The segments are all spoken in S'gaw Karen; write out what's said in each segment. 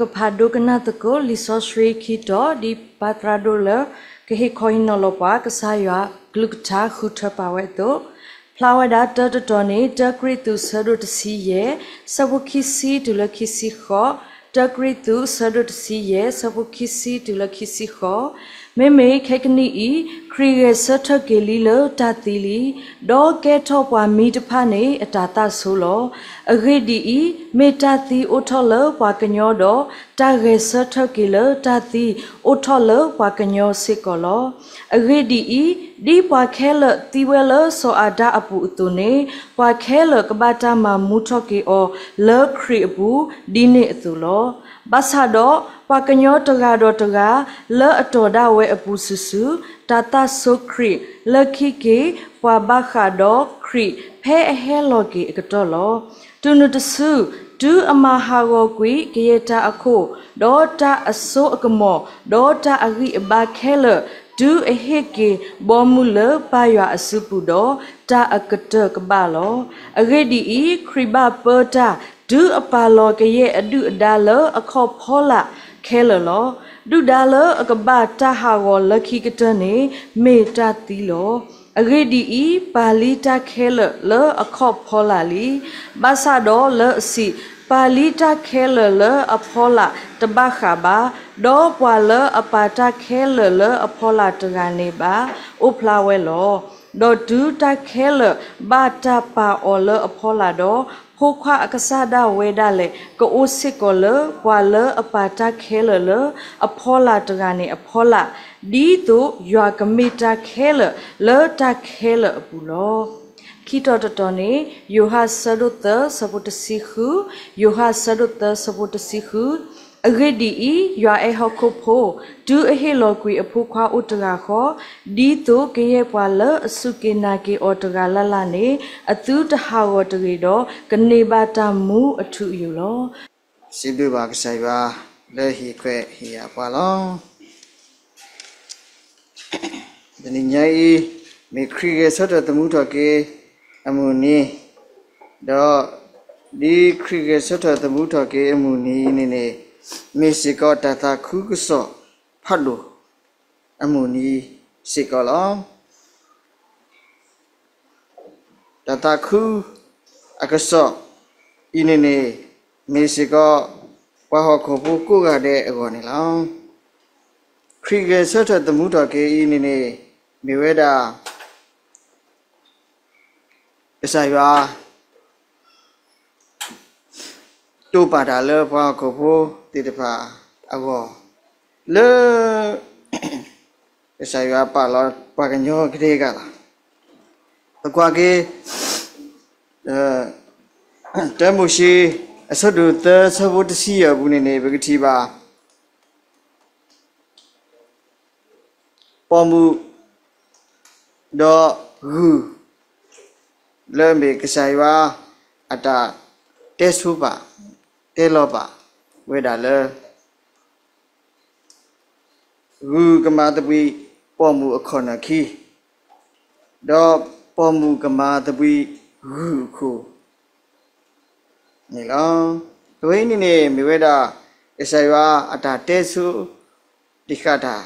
ကဖးဒိကနၣ်သကိး လံာ်စီဆှံခံတီၤ ဒ်ပၢ်သရၣ်ဒိၣ်လၢ ကဟ့ၣ်ခီဟ့ၣ်နီၤလီၤပှၤ ကစၢ်ယွၤကလုၢ်ကထါ ဃုထၢပာ်ဝဲအသိး, ဖျါဝဲဒၣ်တၢတတီၤန့ၣ် တၢကရံၣ်သူး ဆၢဒိၣ်တဆံယဲၢ် ဆၢဖိခံဆံတုၤလၢခံဆံဃိး, တၢကရံၣ်သူး ဆၢဒိၣ်တဆံယဲၢ် ဆၢဖိခံဆံတုၤလၢခံဆံဃိး, မ့မ့ၢ်ခဲကနံၣ်အံၤ ခရံာ်ဂဲၤဆၢထၢၣ်က့ၤလံလၢတၢ်သံလံ, ဒီးကဲထီၣ်ပှၤမံတဖၣ်န့ၣ် အတၢ်သၣ်ဆိလီၤ. အဂ့ၢ်ဒ်အံၤ, မ့ၢ်တၢ်သံအိၣ်ထီၣ်လၢပှၤကညီဒီး, တၢ်ဂဲၤဆၢထၢၣ်က့ၤလၢတၢ်သံအိၣ်ထီၣ်လၢပှၤကညီစ့ၢ်ကီးလီၤ. အဂ့ၢ်ဒ်အံၤ, ဒ်ပှၤခဲလၢာ်သံဝဲလၢစီၤအၤဒၣ်အပူၤအသိးန့ၣ်, ပှၤခဲလၢာ်ကဘၣ်တၢ်မၤမူထီၣ်က့ၤအီၤလၢခရံာ်အပူၤ ဒ်န့ၣ်အသိးလီၤ. ဘၣ်ဆၣ်ဒီး, ပှၤကညီတဂၤဒီးတဂၤ လၢအတီၤဒၣ်ဝဲအပူၤစုာ်စုာ်, တၢ်သၣ်ဆိခရံာ်လၢခံက့ၤပှၤဘၣ်ဃးဒီးခရံာ် ဖဲအဟဲလီၤက့ၤအကတီၢ်လီၤ. တုၤနုၤတစု, တုၤအမၤဟးဂီၤကွံာ်ကယဲၢ်တၢ်အခိၣ်, ဒီးတၢ်အစိအကမီၤ, ဒီးတၢ်အဂံၢ်အဘါခဲလၢာ်, တုၤအဟ့ၣ်က့ၤဘီမုၢ်လၢပၢ်ယွၤအစုပူၤဒီး, တၢ်အကတၢၢ်ကဘၣ်လီၤ. အဂ့ၢ်ဒ်အံၤ, ခရံာ်ဘၣ်ပၢတၢ် တုၤအပာ်လီၤကယဲၢ်အဒုၣ်အဒါလၢအခီၣ်ဖီလာ်ခဲလၢာ်လီၤ. ဒုၣ်ဒါလၢအကဘၣ်တၢ်ဟးဂီၤလၢခံကတၢၢ်န့ၣ် မ့ၢ်တၢ်သံလီၤ. အဂ့ၢ်ဒ်အံၤ, ပာ်လံတၢ်ခဲလၢာ်လၢအခီၣ်ဖီလာ်လံ. ဘၣ်ဆၣ်ဒီးလၢအစံး, ပာ်လံတၢ်ခဲလၢာ်လၢအဖီလာ်တဘၣ်ဃးဘၣ်, ဒီးပှၤလၢအပာ်တၢ်ခဲလၢာ်လၢအဖီလာ်တဂၤန့ၣ်ဘၣ် အိၣ်ဖျါဝဲလီၤ. ဒီးတုၤတၢ်ခဲလၢာ်ဘၣ်တၢ်ပာ်အီၤလၢအဖီလာ်ဒီး, ဖိခွါအကစၢ်ဒၣ်ဝဲဒၣ်လဲာ် ကအိၣ်စ့ၢ်ကီးလၢပှၤလၢအပာ်တၢ်ခဲလၢာ်လၢအဖီလာ်တဂၤန့ၣ်အဖီလာ်, ဒ်သိးယွၤကမ့ၢ်တၢ်ခဲလၢာ်လၢတၢ်ခဲလၢာ်အပူၤလီၤ. ခံတီၤတတီၤန့ၣ် ယိၤဟၣ်ဆၢဒိၣ်သၢဆၢဖိတဆံဃု, ယိၤဟၣ်ဆၢဒိၣ်သၢဆၢဖိတဆံဃု, အဂ့ၢ်ဒ်အံၤ, ယွၤအဲၣ်ဟီၣ်ခိၣ်ဖိ, တုၤအဟ့ၣ်လီၤကွံာ်အဖိခွါအိၣ်တဂၤဃီ, ဒ်သိးကယဲၢ်ပှၤလၢအစူၢ်က့ၤနာ်က့ၤအီၤတဂၤလၢ်လၢ်န့ၣ် အသုတဟးဂီၤတဂ့ၤဒီး ကန့ၢ်ဘၣ်တၢ်မူအထူအယိာ်လီၤ. စံးဘျုးဘၣ်ကစၢ်ယွၤလၢဟ့ၣ်ခွဲးဟ့ၣ်ယာ်ပှၤလီၤ. တနံၤညါအံၤ မ့ၢ်ခရံာ်ဂဲၤဆၢထၢၣ်သမူထီၣ်က့ၤအမုၢ်နံၤ, ဒီး ဒ်ခရံာ်ဂဲၤဆၢထၢၣ်သမူထီၣ်က့ၤအမုၢ်နံၤအံၤန့ၣ်န့ၣ်, မ့ၢ်စ့ၢ်ကီးတၢ်သးခုကစီၣ်ဖးဒိၣ်အမုၢ်နံၤစ့ၢ်ကီးလီၤ. တၢ်သးခုအကစီၣ်အံၤန့ၣ်န့ၣ်, မ့ၢ်စ့ၢ်ကီးပှၤဟီၣ်ခိၣ်ဖိကိးဂၤဒဲးအဂီၢ်န့ၣ်လီၤ. ခရံာ်ဂဲၤဆၢထၢၣ်သမူထီၣ်က့ၤအံၤန့ၣ်န့ၣ်, မ့ၢ်ဝဲဒၣ် ကစၢ်ယွၤ တိာ်ပာ်တၢ်လၢပှၤဟီၣ်ခိၣ်ဖိသ့ၣ်တဖၣ်အဂီၢ်, လၢ ကစၢ်ယွၤပာ်လီၤပှၤကညီကဒဲကလီၤ. ပကွၢ်က့ၤ တၢမိၤၡ့ အဆၢဒိၣ်သၢ ဆၢဖိတဆံယဲၢ်အပူၤန့ၣ်န့ၣ် ပကထံၣ်ဘၣ် ပိာ်မုၣ် ဒီးဂုၢ် လၢအမ့ၢ်ကစၢ်ယွၤအတၢ်တဲဆိပာ် တဲလီၤပာ်ဝဲဒၣ်လၢ ဂုၢ်ကမၤသဘှံးပိာ်မုၣ်အခီၣ်နၢၣ်ခံ, ဒီးပိာ်မုၣ်ကမၤသဘှံးဂုၢ်အခိၣ်န့ၣ်လီၤ. အဝဲအံၤန့ၣ်န့ၣ် မ့ၢ်ဝဲဒၣ် ကစၢ်ယွၤအတၢ်တဲဆိ တံၢ်ဃာ်တၢ်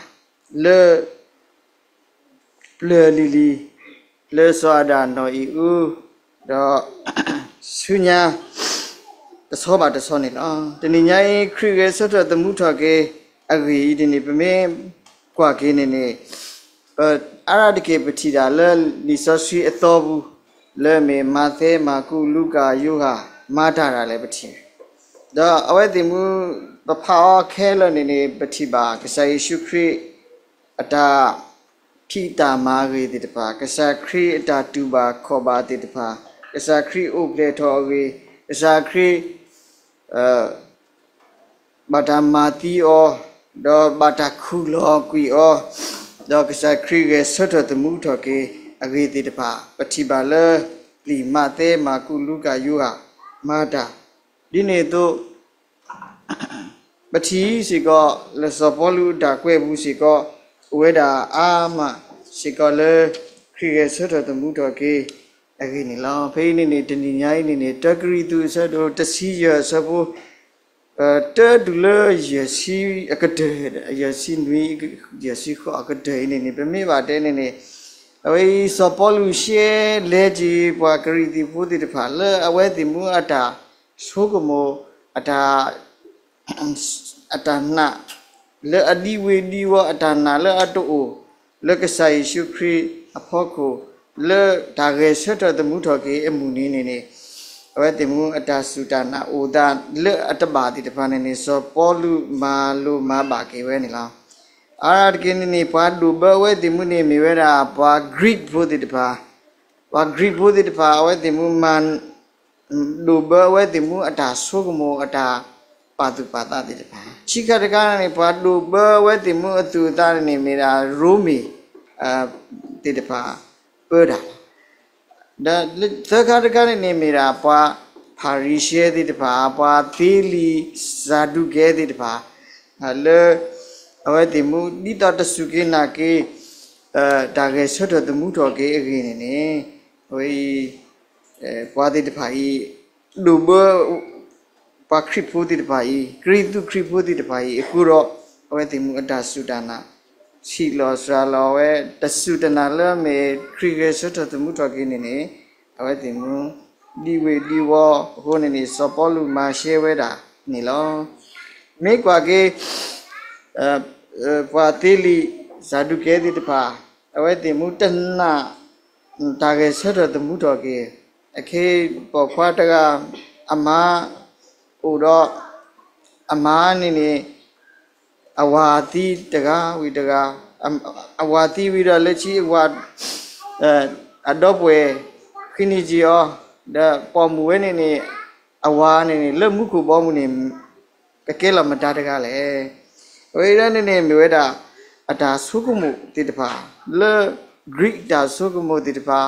လၢ ပျၢၤလံၤလံၤ လၢစီၤအၤဒၣ်နီၢ်အံၤအူ ဒီး ဆူညါ တဆီဘၣ်တဆီန့ၣ်လီၤ. တနံၤညါအံၤ ခရံာ်ဂဲၤဆၢထၢၣ်သမူထီၣ်က့ၤအဂ့ၢ်အံၤန့ၣ်န့ၣ် ပမ့ၢ်ကွၢ်က့ၤန့ၣ်န့ၣ် အါဒၣ်တက့ၢ်ပထံၣ်တၢ်လၢလံာ်စီဆှံအသီပူၤ လၢအမ့ၢ်မးသဲ မၢ်ကူး လူၤကၣ် ယိၤဟၣ် မၤတၢ်ဒၣ်လဲာ်ပထံၣ်, ဒီးအဝဲသ့ၣ်မုၢ် ပဖးအီၤခဲလၢာ်န့ၣ်န့ၣ် ပထံၣ်ဘၣ်ကစၢ်ယ့ၣ်ၡူးခရံာ် အတၢ်ဖံးတၢ်မၤအဂ့ၢ်သ့ၣ်တဖၣ်, ကစၢ်ခရံာ်အတၢ်တူၢ်ဘၣ်ခီၣ်ဘၣ်သ့ၣ်တဖၣ်, ကစၢ်ခရံာ်အိၣ်ဖျဲၣ်ထီၣ်အဂ့ၢ်, ကစၢ်ခရံာ် ဘၣ်တၢ်မၤသံအီၤ, ဒီးဘၣ်တၢ်ခူၣ်လီၤကွံာ်အီၤ, ဒီးကစၢ်ခရံာ်ဂဲၤဆၢထၢၣ်သမူထီၣ်က့ၤအဂ့ၢ်သ့ၣ်တဖၣ် ပထံၣ်ဘၣ်လၢ လံာ်မးသဲ မၢ်ကူး လူၤကၣ် ယိၤဟၣ် မၤတၢ်, ဒ်န့ၣ်အသိး ပထံၣ်စ့ၢ်ကီး လၢစီၤပီလူးအတၢ်ကွဲးပူၤစ့ၢ်ကီး အိၣ်ဝဲဒၣ်အါမးစ့ၢ်ကီးလၢ ခရံာ်ဂဲၤဆၢထၢၣ်သမူထီၣ်က့ၤအဂ့ၢ်န့ၣ်လီၤ. ဖဲအံၤန့ၣ်န့ၣ် တနံၤညါအံၤန့ၣ်န့ၣ် တၢကရံၣ်သူး အဆၢဒိၣ်တဆံယဲၢ် အဆၢဖိ တၢတုၤလၢယဲၢ်ဆံအကတၢၢ်, ယဲၢ်ဆံနွံ, ယဲၢ်ဆံဃိးအကတၢၢ်အံၤန့ၣ်န့ၣ် ပမ့ၢ်ဘၣ်တဲန့ၣ်န့ၣ်, အဝဲအံၤ စီၤပီလူးရှဲလဲက့ၤပှၤကရံၣ်သူးဖိသ့ၣ်တဖၣ် လၢအဝဲသ့ၣ်မူအတၢ်ဆိကမိၣ်, အတၢ် အတၢ်နာ် လၢအဒံဝ့ဒံဝီအတၢ်နာ်လၢအတအိၣ် လၢကစၢ်ယ့ၣ်ၡူးခရံာ်အဖီခိၣ်, လၢတၢ်ဂဲၤဆၢထၢၣ်သမူထီၣ်က့ၤအမုၢ်နံၤန့ၣ်န့ၣ်, အဝဲသ့ၣ်မူအတၢ်စူၢ်တၢ်နာ်အိၣ်သးလၢအတဘၣ်သ့ၣ်တဖၣ်န့ၣ်န့ၣ် စီၤပီလူးမၤလိာ်မၤဘၣ်က့ၤဝဲန့ၣ်လီၤ. အါတက့ၢ်န့ၣ်န့ၣ် ပှၤဒိးဘၢအဝဲသ့ၣ်မူန့ၣ် မ့ၢ်ဝဲဒၣ်ပှၤ Greek ဖိသ့ၣ်တဖၣ်, ပှၤ Greek ဖိသ့ၣ်တဖၣ် အဝဲသ့ၣ်မူမၤ ဒိးဘၢအဝဲသ့ၣ်မူအတၢ်ဆိကမိၣ်အတၢ်ပာ်သူၣ်ပာ်သးသ့ၣ်တဖၣ်, ခံခါတခါန့ၣ် ပှၤဒိးဘၢအဝဲသ့ၣ်မူအသူၣ်အသးန့ၣ်န့ၣ် မ့ၢ်ဒၣ်ရိမ့ၤသ့ၣ်တဖၣ်ပၢတၢ်လီၤ. ဒီးသၢခါတခါန့ၣ်န့ၣ် မ့ၢ်ဒၣ်ပှၤဖၤရံၤၡဲသ့ၣ်တဖၣ်, ပှၤသ့လံာ်စၤဒူးကဲသ့ၣ်တဖၣ်, လၢအဝဲသ့ၣ်မူဒ်သိးတစူၢ်က့ၤနာ်က့ၤ တၢ်ဂဲၤဆၢထၢၣ်သမူထီၣ်က့ၤအဂ့ၢ်န့ၣ်န့ၣ်, အဝဲအံၤ ပှၤသ့ၣ်တဖၣ်အံၤ ဒိးဘၢ ပှၤခရံာ်ဖိသ့ၣ်တဖၣ်အံၤ, ကရံၣ်သူးခရံာ်ဖိသ့ၣ်တဖၣ်အံၤ အဃိဒီး အဝဲသ့ၣ်မူအတၢ်စူၢ်တၢ်နာ် ဆံးလီၤစှၤလီၤဝဲ တစူၢ်တနာ်လၢအမ့ၢ်ခရံာ်ဂဲၤဆၢထၢၣ်သမူထီၣ်က့ၤန့ၣ်န့ၣ်, အဝဲသ့ၣ်မူ ဒံဝ့ဒံဝီအဃိန့ၣ်န့ၣ် စီၤပီလူးမၤရှဲဝဲဒၣ်န့ၣ်လီၤ. မ့ၢ်ကွၢ်က့ၤ ပှၤသ့လံာ်စၤဒူးကဲသ့ၣ်တဖၣ်, အဝဲသ့ၣ်မူတနာ် တၢ်ဂဲၤဆၢထၢၣ်သမူထီၣ်က့ၤ, အခ့ပိာ်ခွါတဂၤ အမါအိၣ်ဒီး အမါန့ၣ်န့ၣ် အဝၤသံတဂၤဝံၤတဂၤ, အဝၤသံဝံၤဒီးလၢခံအဝၤ အဒီပုၢ်ဝဲၢ်ဃ့န့ၢ်က့ၤအီၤ, ဒီးပိာ်မုၣ်ဝဲန့ၣ်န့ၣ် အဝၤန့ၣ်န့ၣ် လၢမူခိၣ်ဘီမုၢ်န့ၣ် ကကဲလီၤမတၤတဂၤလဲၣ်. အဝဲအံၤဒၣ်န့ၣ်န့ၣ် မ့ၢ်ဝဲဒၣ် အတၢ်ဆိကမိၣ်သ့ၣ်တဖၣ် လၢ Greek တၢ်ဆိကမိၣ်သ့ၣ်တဖၣ်,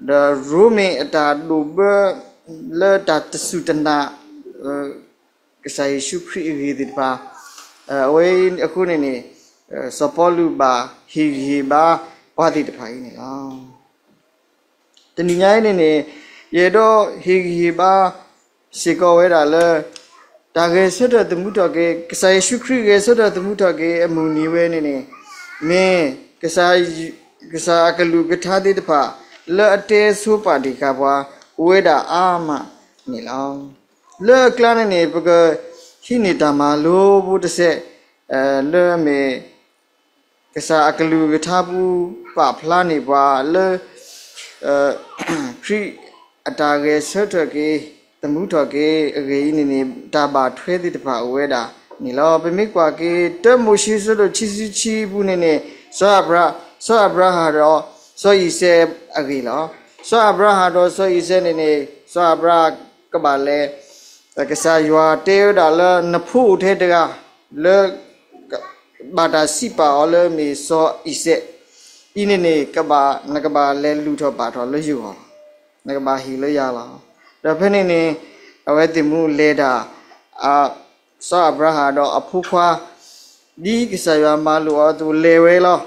ဒီးရိမ့ၤအတၢ်ဒိးဘၢ လၢတၢ်တစူၢ်တနာ် ကစၢ်ယ့ၣ်ၡူးခရံာ်အဂ့ၢ်သ့ၣ်တဖၣ်, အဝဲအံၤအဃိန့ၣ်န့ၣ် စီၤပီလူးဘၣ်ဟ့ၣ်ဂံၢ်ဟ့ၣ်ဘါပှၤသ့ၣ်တဖၣ်အံၤန့ၣ်လီၤ. တနံၤညါအံၤန့ၣ်န့ၣ် ယအဲၣ်ဒိးဟ့ၣ်ဂံၢ်ဟ့ၣ်ဘါစ့ၢ်ကီးဝဲဒၣ်လၢ တၢ်ဂဲၤဆၢထၢၣ်သမူထီၣ်က့ၤ, ကစၢ်ယ့ၣ်ၡူးခရံာ်ဂဲၤဆၢထၢၣ်သမူထီၣ်က့ၤအမုၢ်နံၤဝဲန့ၣ်န့ၣ် မ့ၢ် ကစၢ်အကလုၢ်ကထါသ့ၣ်တဖၣ် လၢအတဲဆိပာ်တ့ၢ်ဃာ်ပှၤ အိၣ်ဝဲဒၣ်အါမးန့ၣ်လီၤ. လၢအကျါန့ၣ်န့ၣ် ပကဟံးန့ၢ်တၢ်မၤလိဖိတစဲး လၢအမ့ၢ် ကစၢ်အကလုၢ်ကထါပူၤ ပာ်ဖျါန့ၢ်ပှၤလၢ ခရံာ်အတၢ်ဂဲၤဆၢထၢၣ်က့ၤ သမူထီၣ်က့ၤအဂ့ၢ်အံၤန့ၣ်န့ၣ် တၢ်ဘၣ်ထွဲသ့ၣ်တဖၣ်အိၣ်ဝဲဒၣ်န့ၣ်လီၤ. ပမ့ၢ်ကွၢ်က့ၤ တၢမိၤၡ့ အဆၢဒိၣ်ခံဆံခံပူၤန့ၣ်န့ၣ် စီၤအၤဘြၤ, စီၤအၤဘြၤဟၣ်ဒီး စီၤအံၤစဲးအဂ့ၢ်လီၤ. စီၤအၤဘြၤဟၣ်ဒီးစီၤအံၤစဲးန့ၣ်န့ၣ် စီၤအၤဘြၤဟၣ်ကဘၣ်လဲၤ ကစၢ်ယွၤတဲဝဲဒၣ်လၢ နဖိအိၣ်ထဲတဂၤ လၢ ဘၣ်တၢ်စံးပာ်အီၤလၢမ့ၢ်စီၤအံၤစဲး အံၤန့ၣ်န့ၣ် ကဘၣ် နကဘၣ်လဲၤလုၢ်ထီၣ်ပာ်ထီၣ်လၢယဂီၢ်လီၤ. နကဘၣ်ဟ့ၣ်လၢယၤလီၤ. ဒီးဖဲန့ၣ်န့ၣ် အဝဲသ့ၣ်မူလဲၤတၢ် စီၤအၤဘြၤဟၣ်ဒီးအဖိခွါ ဒ်ကစၢ်ယွၤမၤလိာ်အီၤအသိးလဲၤဝဲလီၤ.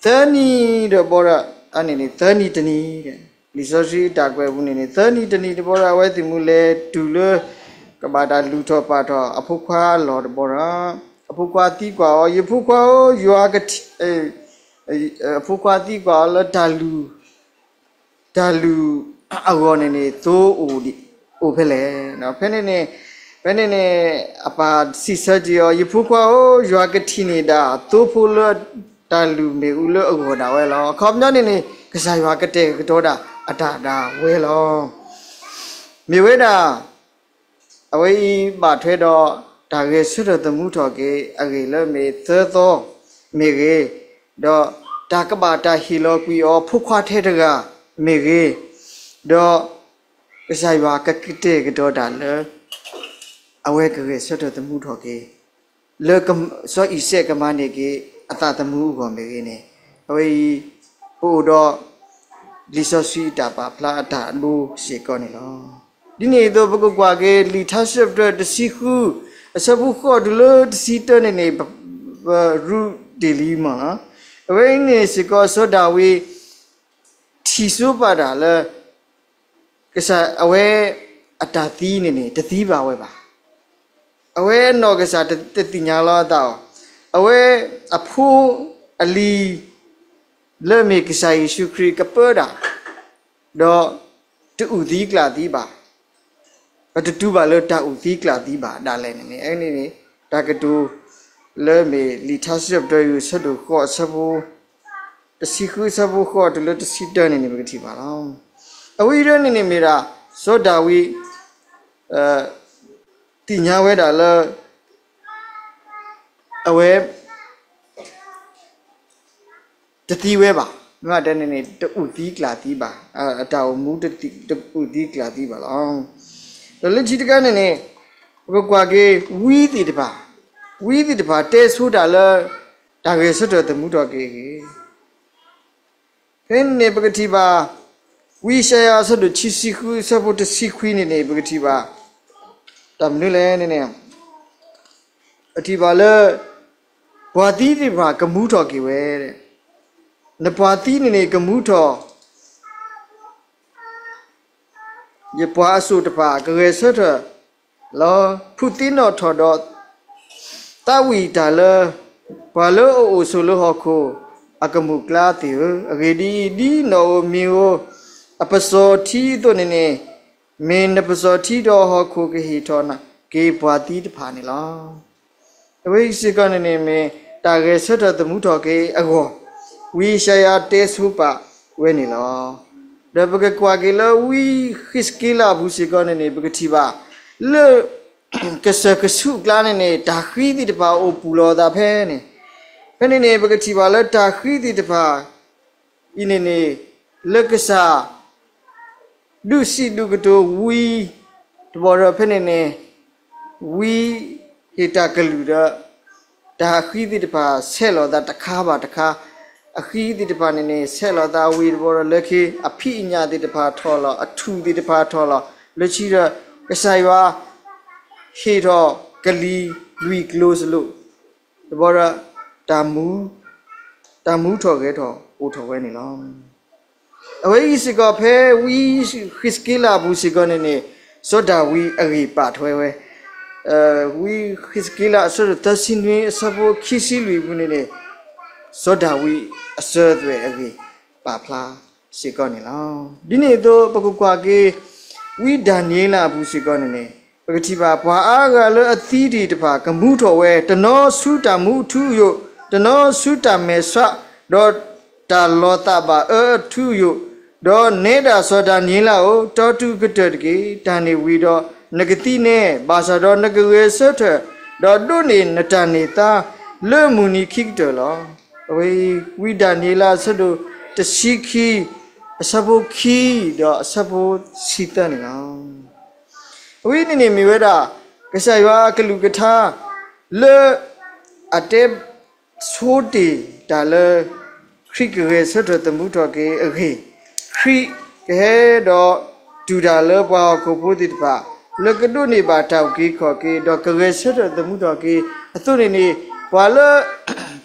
သၢနံၤတဘီဒီး အန့ၣ်န့ၣ် သၢနံၤတနံၤ လံာ်စီဆှံအတၢ်ကွဲးပူၤန့ၣ်န့ၣ် သၢနံၤတနံၤတဘီဒီး အဝဲသ့ၣ်မူလဲၤတုၤလၢ ကဘၣ်တၢ်လုၢ်ထီၣ်ပာ်ထီၣ်အဖိခွါအလီၢ်တဘီဒီး အဖိခွါသံကွၢ်အီၤ, ယဖိခွါဧၢ, ယွၤကထံၣ် အဖိခွါသံကွၢ်အီၤလၢတၢ်လုၢ် တၢ်လုၢ်အဂီၢ်န့ၣ်န့ၣ် သိအိၣ်ဒံး အိၣ်ဖဲလဲၣ်. ဖဲန့ၣ်န့ၣ် ဖဲန့ၣ်န့ၣ် အပၢ်စံးဆၢက့ၤအီၤ, ယဖိခွါဧၢ, ယွၤကထံၣ်န့ၢ်ဒၣ်သိဖိလၢတၢ်လုၢ်မ့ၣ်အူလၢအဂီၢ်ဒၣ်ဝဲလီၤ. အခီပညီန့ၣ်န့ၣ် ကစၢ်ယွၤကတဲာ်ကတီၤဒၣ်အတၢ်ဒၣ်ဝဲလီၤ. မ့ၢ်ဝဲဒၣ် အဝဲအံၤဘၣ်ထွဲဒီး တၢ်ဂဲၤဆၢထၢၣ်သမူထီၣ်က့ၤအဂ့ၢ်လၢမ့ၢ်သၢသီမ့ၢ်ဂ့ၤ, ဒီးတၢ်ကဘၣ်တၢ်ဟ့ၣ်လီၤကွံာ်အီၤဖိခွါထဲတဂၤမ့ၢ်ဂ့ၤ, ဒီးကစၢ်ယွၤကကတဲာ်ကတီၤတၢ်လၢ အဝဲကဂဲၤဆၢထၢၣ်သမူထီၣ်က့ၤ လၢစီၤအံၤစဲးကမၤန့ၢ်က့ၤအသးသမူအဂီၢ်မ့ၢ်ဂ့ၤန့ၣ်, အဝဲအံၤ ပအိၣ်ဒီး လံာ်စီဆှံအတၢ်ပာ်ဖျါအတၢ်အဒိစ့ၢ်ကီးန့ၣ်လီၤ. ဒ်န့ၣ်အသိး ပကကွၢ်က့ၤ လံာ်ထါစံးပတြၢၤတဆံဃု အဆၢဖိဃိးတုၤလၢတဆံတၢန့ၣ်န့ၣ် ပရူးတ့ၢ်လံမးလီၤ. အဝဲအံၤန့ၣ်စ့ၢ်ကီး စီၤဒၤဝံး ထံၣ်စိပာ်တၢ်လၢ ကစၢ်အဝဲအတၢ်သံန့ၣ်န့ၣ် တသံဘၣ်ဝဲဘၣ်. အဝဲအနီၢ်ကစၢ်တသ့ၣ်ညါလီၤအသးအီၤ, အဝဲအဖိအလံၤ လၢအမ့ၢ်ကစၢ်ယ့ၣ်ၡူးခရံာ်ကပၢတၢ်, ဒီးတအုၣ်သံကျၣ်သံဘၣ်, ပတတူၢ်ဘၣ်လၢတၢ်အုၣ်သံကျၣ်သံဘၣ်ဒၣ်လဲာ်န့ၣ်န့ၣ်, အန့ၣ်န့ၣ် တၢ်ကတိၤလၢအမ့ၢ်လံာ်ထါစံးထီၣ်ပတြၢၤ အဆၢဒိၣ်ဃိး အဆၢဖိတဆံဃု အဆၢဖိဃိးတုၤလၢတဆံတၢန့ၣ်န့ၣ် ပကထံၣ်ဘၣ်လီၤ. အဝဲအံၤဒၣ်န့ၣ်န့ၣ်မ့ၢ်ဒၣ် စီၤဒၤဝံး သ့ၣ်ညါဝဲဒၣ်လၢ အဝဲ တသံဝဲဘၣ်, မ့ၢ်တဲန့ၣ်န့ၣ် တအုၣ်သံကျၣ်သံဘၣ်, အတၢ်အိၣ်မူတအုၣ်သံကျၣ်သံဘၣ်လီၤ. ဒီးလၢခံတခါန့ၣ်န့ၣ် ပကကွၢ်က့ၤဝံသ့ၣ်တဖၣ်, ဝံသ့ၣ်တဖၣ်တဲဆိတၢ်လၢ တၢ်ဂဲၤဆၢထၢၣ်သမူထီၣ်က့ၤအဂ့ၢ်, ဖဲန့ၣ်န့ၣ် ပကထံၣ်ဘၣ် ဝံယၡါယၤအဆၢဒိၣ်ခံဆံဃု အဆၢဖိတဆံခွံန့ၣ်န့ၣ် ပကထံၣ်ဘၣ် တၢ်မနုၤလဲၣ်န့ၣ်န့ၣ် ပထံၣ်ဘၣ်လၢ ပှၤသံသ့ၣ်တဖၣ်ကမူထီၣ်က့ၤဝဲ, နပှၤသံန့ၣ်န့ၣ် ကမူထီၣ် ယပှၤအစိၣ်တဖၣ် ကဂဲၤဆၢထၢၣ်လီၤ. ဖုးသ့ၣ်နီၣ်ထီၣ်ဒီး သးဝံၣ်တၢ်လၢ ပှၤလၢအအိၣ်ဆိးလၢဟီၣ်ခိၣ်အကမူၣ်ကျါသ့ၣ်ဧၢ, အဂ့ၢ်ဒ်အံၤ, ဒ်နီၣ်ဧိၤမံၤဧိၤ အပစီၤထံအသိးန့ၣ်န့ၣ်, မ့ၢ်နပစီၤထံဒီးဟီၣ်ခိၣ်ကဟ့ၣ်ထီၣ်က့ၤပှၤသံတဖၣ်န့ၣ်လီၤ. အဝဲအံၤစ့ၢ်ကီးန့ၣ်န့ၣ် မ့ၢ်တၢ်ဂဲၤဆၢထၢၣ်သမူထီၣ်က့ၤအဂီၢ်, ဝံယၡါယၤတဲဆိပာ်ဝဲန့ၣ်လီၤ. ဒီးပကကွၢ်က့ၤလၢဝံဃံးစက့လးအပူၤစ့ၢ်ကီးန့ၣ်န့ၣ် ပကထံၣ်ဘၣ် လၢ ကစၢၢ်ကဆူးအကျါန့ၣ်န့ၣ် တၢ်ဃံသ့ၣ်တဖၣ်အိၣ်ပူၤလီၤအသးဖဲန့ၣ်, ဖဲန့ၣ်န့ၣ် ပကထံၣ်ဘၣ်လၢတၢ်ဃံသ့ၣ်တဖၣ်အံၤန့ၣ်န့ၣ် လၢကစၢ် ဒုးစံးဒုးကတိၤဝံ တဘျီဒီးဖဲန့ၣ်န့ၣ် ဝံဟ့ၣ်တၢ်ကလုၢ်ဒီး တၢ်အဃံသ့ၣ်တဖၣ်ဆဲးလီၤသးတခါဘၣ်တခါ, အဃံသ့ၣ်တဖၣ်န့ၣ်န့ၣ် ဆဲးလီၤသးဝံၤတဘျီဒီး လၢခံအဖံးအညၣ်သ့ၣ်တဖၣ်ထီၣ်လီၤ, အထူၣ်သ့ၣ်တဖၣ်ထီၣ်လီၤ, လၢခံဒီး ကစၢ်ယွၤ ဟ့ၣ်ထီၣ်ကလံၤလွံၢ်ကျိၤစလိာ်, တဘျီဒီး တၢ်မူ တၢ်မူထီၣ်ဂဲၤထီၣ်အိၣ်ထီၣ်ဝဲန့ၣ်လီၤ. အဝဲအံၤစ့ၢ်ကီးဖဲဝံဃံးစက့လးအပူၤစ့ၢ်ကီးန့ၣ်န့ၣ် စီၤဒၤဝံးအဂ့ၢ်ပာ်ထွဲဝဲ, ဝံဃံးစက့လးအဆၢဒိၣ်သၢဆံနွံအဆၢဖိခံဆံလွံၢ်အပူၤန့ၣ်န့ၣ် စီၤဒၤဝံးအစၢၤအသွဲၣ်အဂ့ၢ်ပာ်ဖျါစ့ၢ်ကီးန့ၣ်လီၤ. ဒ်န့ၣ်အသိး ပကကွၢ်က့ၤ ဝံဒၤနံးယ့လးအပူၤစ့ၢ်ကီးန့ၣ်န့ၣ် ပကထံၣ်ဘၣ် ပှၤအါဂၤလၢအသံတ့ၢ်တဖၣ် ကမူထီၣ်ဝဲ, တနီၤဆူတၢ်မူအထူအယိာ်, တနီၤဆူတၢ်မဲာ်ဆှး, ဒီးတၢ်လီၤသးဘၣ်အၢအထူအယိာ်, ဒီးနဲဒၣ်စီၤဒၤနံးယ့လးဧၢ, တီၢ်တူၢ်ကတၢၢ်တက့ၢ်. တၢ်န့ၣ်ဝံၤဒီး နကသံနဲ, ဘၣ်ဆၣ်ဒီးနကဂဲၤဆၢထၢၣ်, ဒီးဒိးန့ၢ်နတၢ်န့ၢ်သါလၢမုၢ်နံၤခံကတၢၢ်လီၤ. အဝဲအံၤ ဝံဒၤနံးယ့လးအဆၢဒိၣ်တဆံခံ အဆၢဖိခံဒီးအဆၢဖိဆံသၢန့ၣ်လီၤ. အဝဲန့ၣ်န့ၣ်မ့ၢ်ဝဲဒၣ် ကစၢ်ယွၤအကလုၢ်ကထါ လၢအတဲဆိတ့ၢ်တၢ်လၢ ခရံာ်ကဂဲၤဆၢထၢၣ်သမူထီၣ်က့ၤအဂ့ၢ်, ခရံာ်ကဟဲဒီးတူၢ်တၢ်လၢပှၤဟီၣ်ခိၣ်ဖိသ့ၣ်တဖၣ် လၢကဒိးန့ၢ်ဘၣ်တၢ်အုၣ်က့ၤခီၣ်က့ၤ ဒီးကဂဲၤဆၢထၢၣ်သမူထီၣ်က့ၤအသိးန့ၣ်န့ၣ် ပှၤလၢ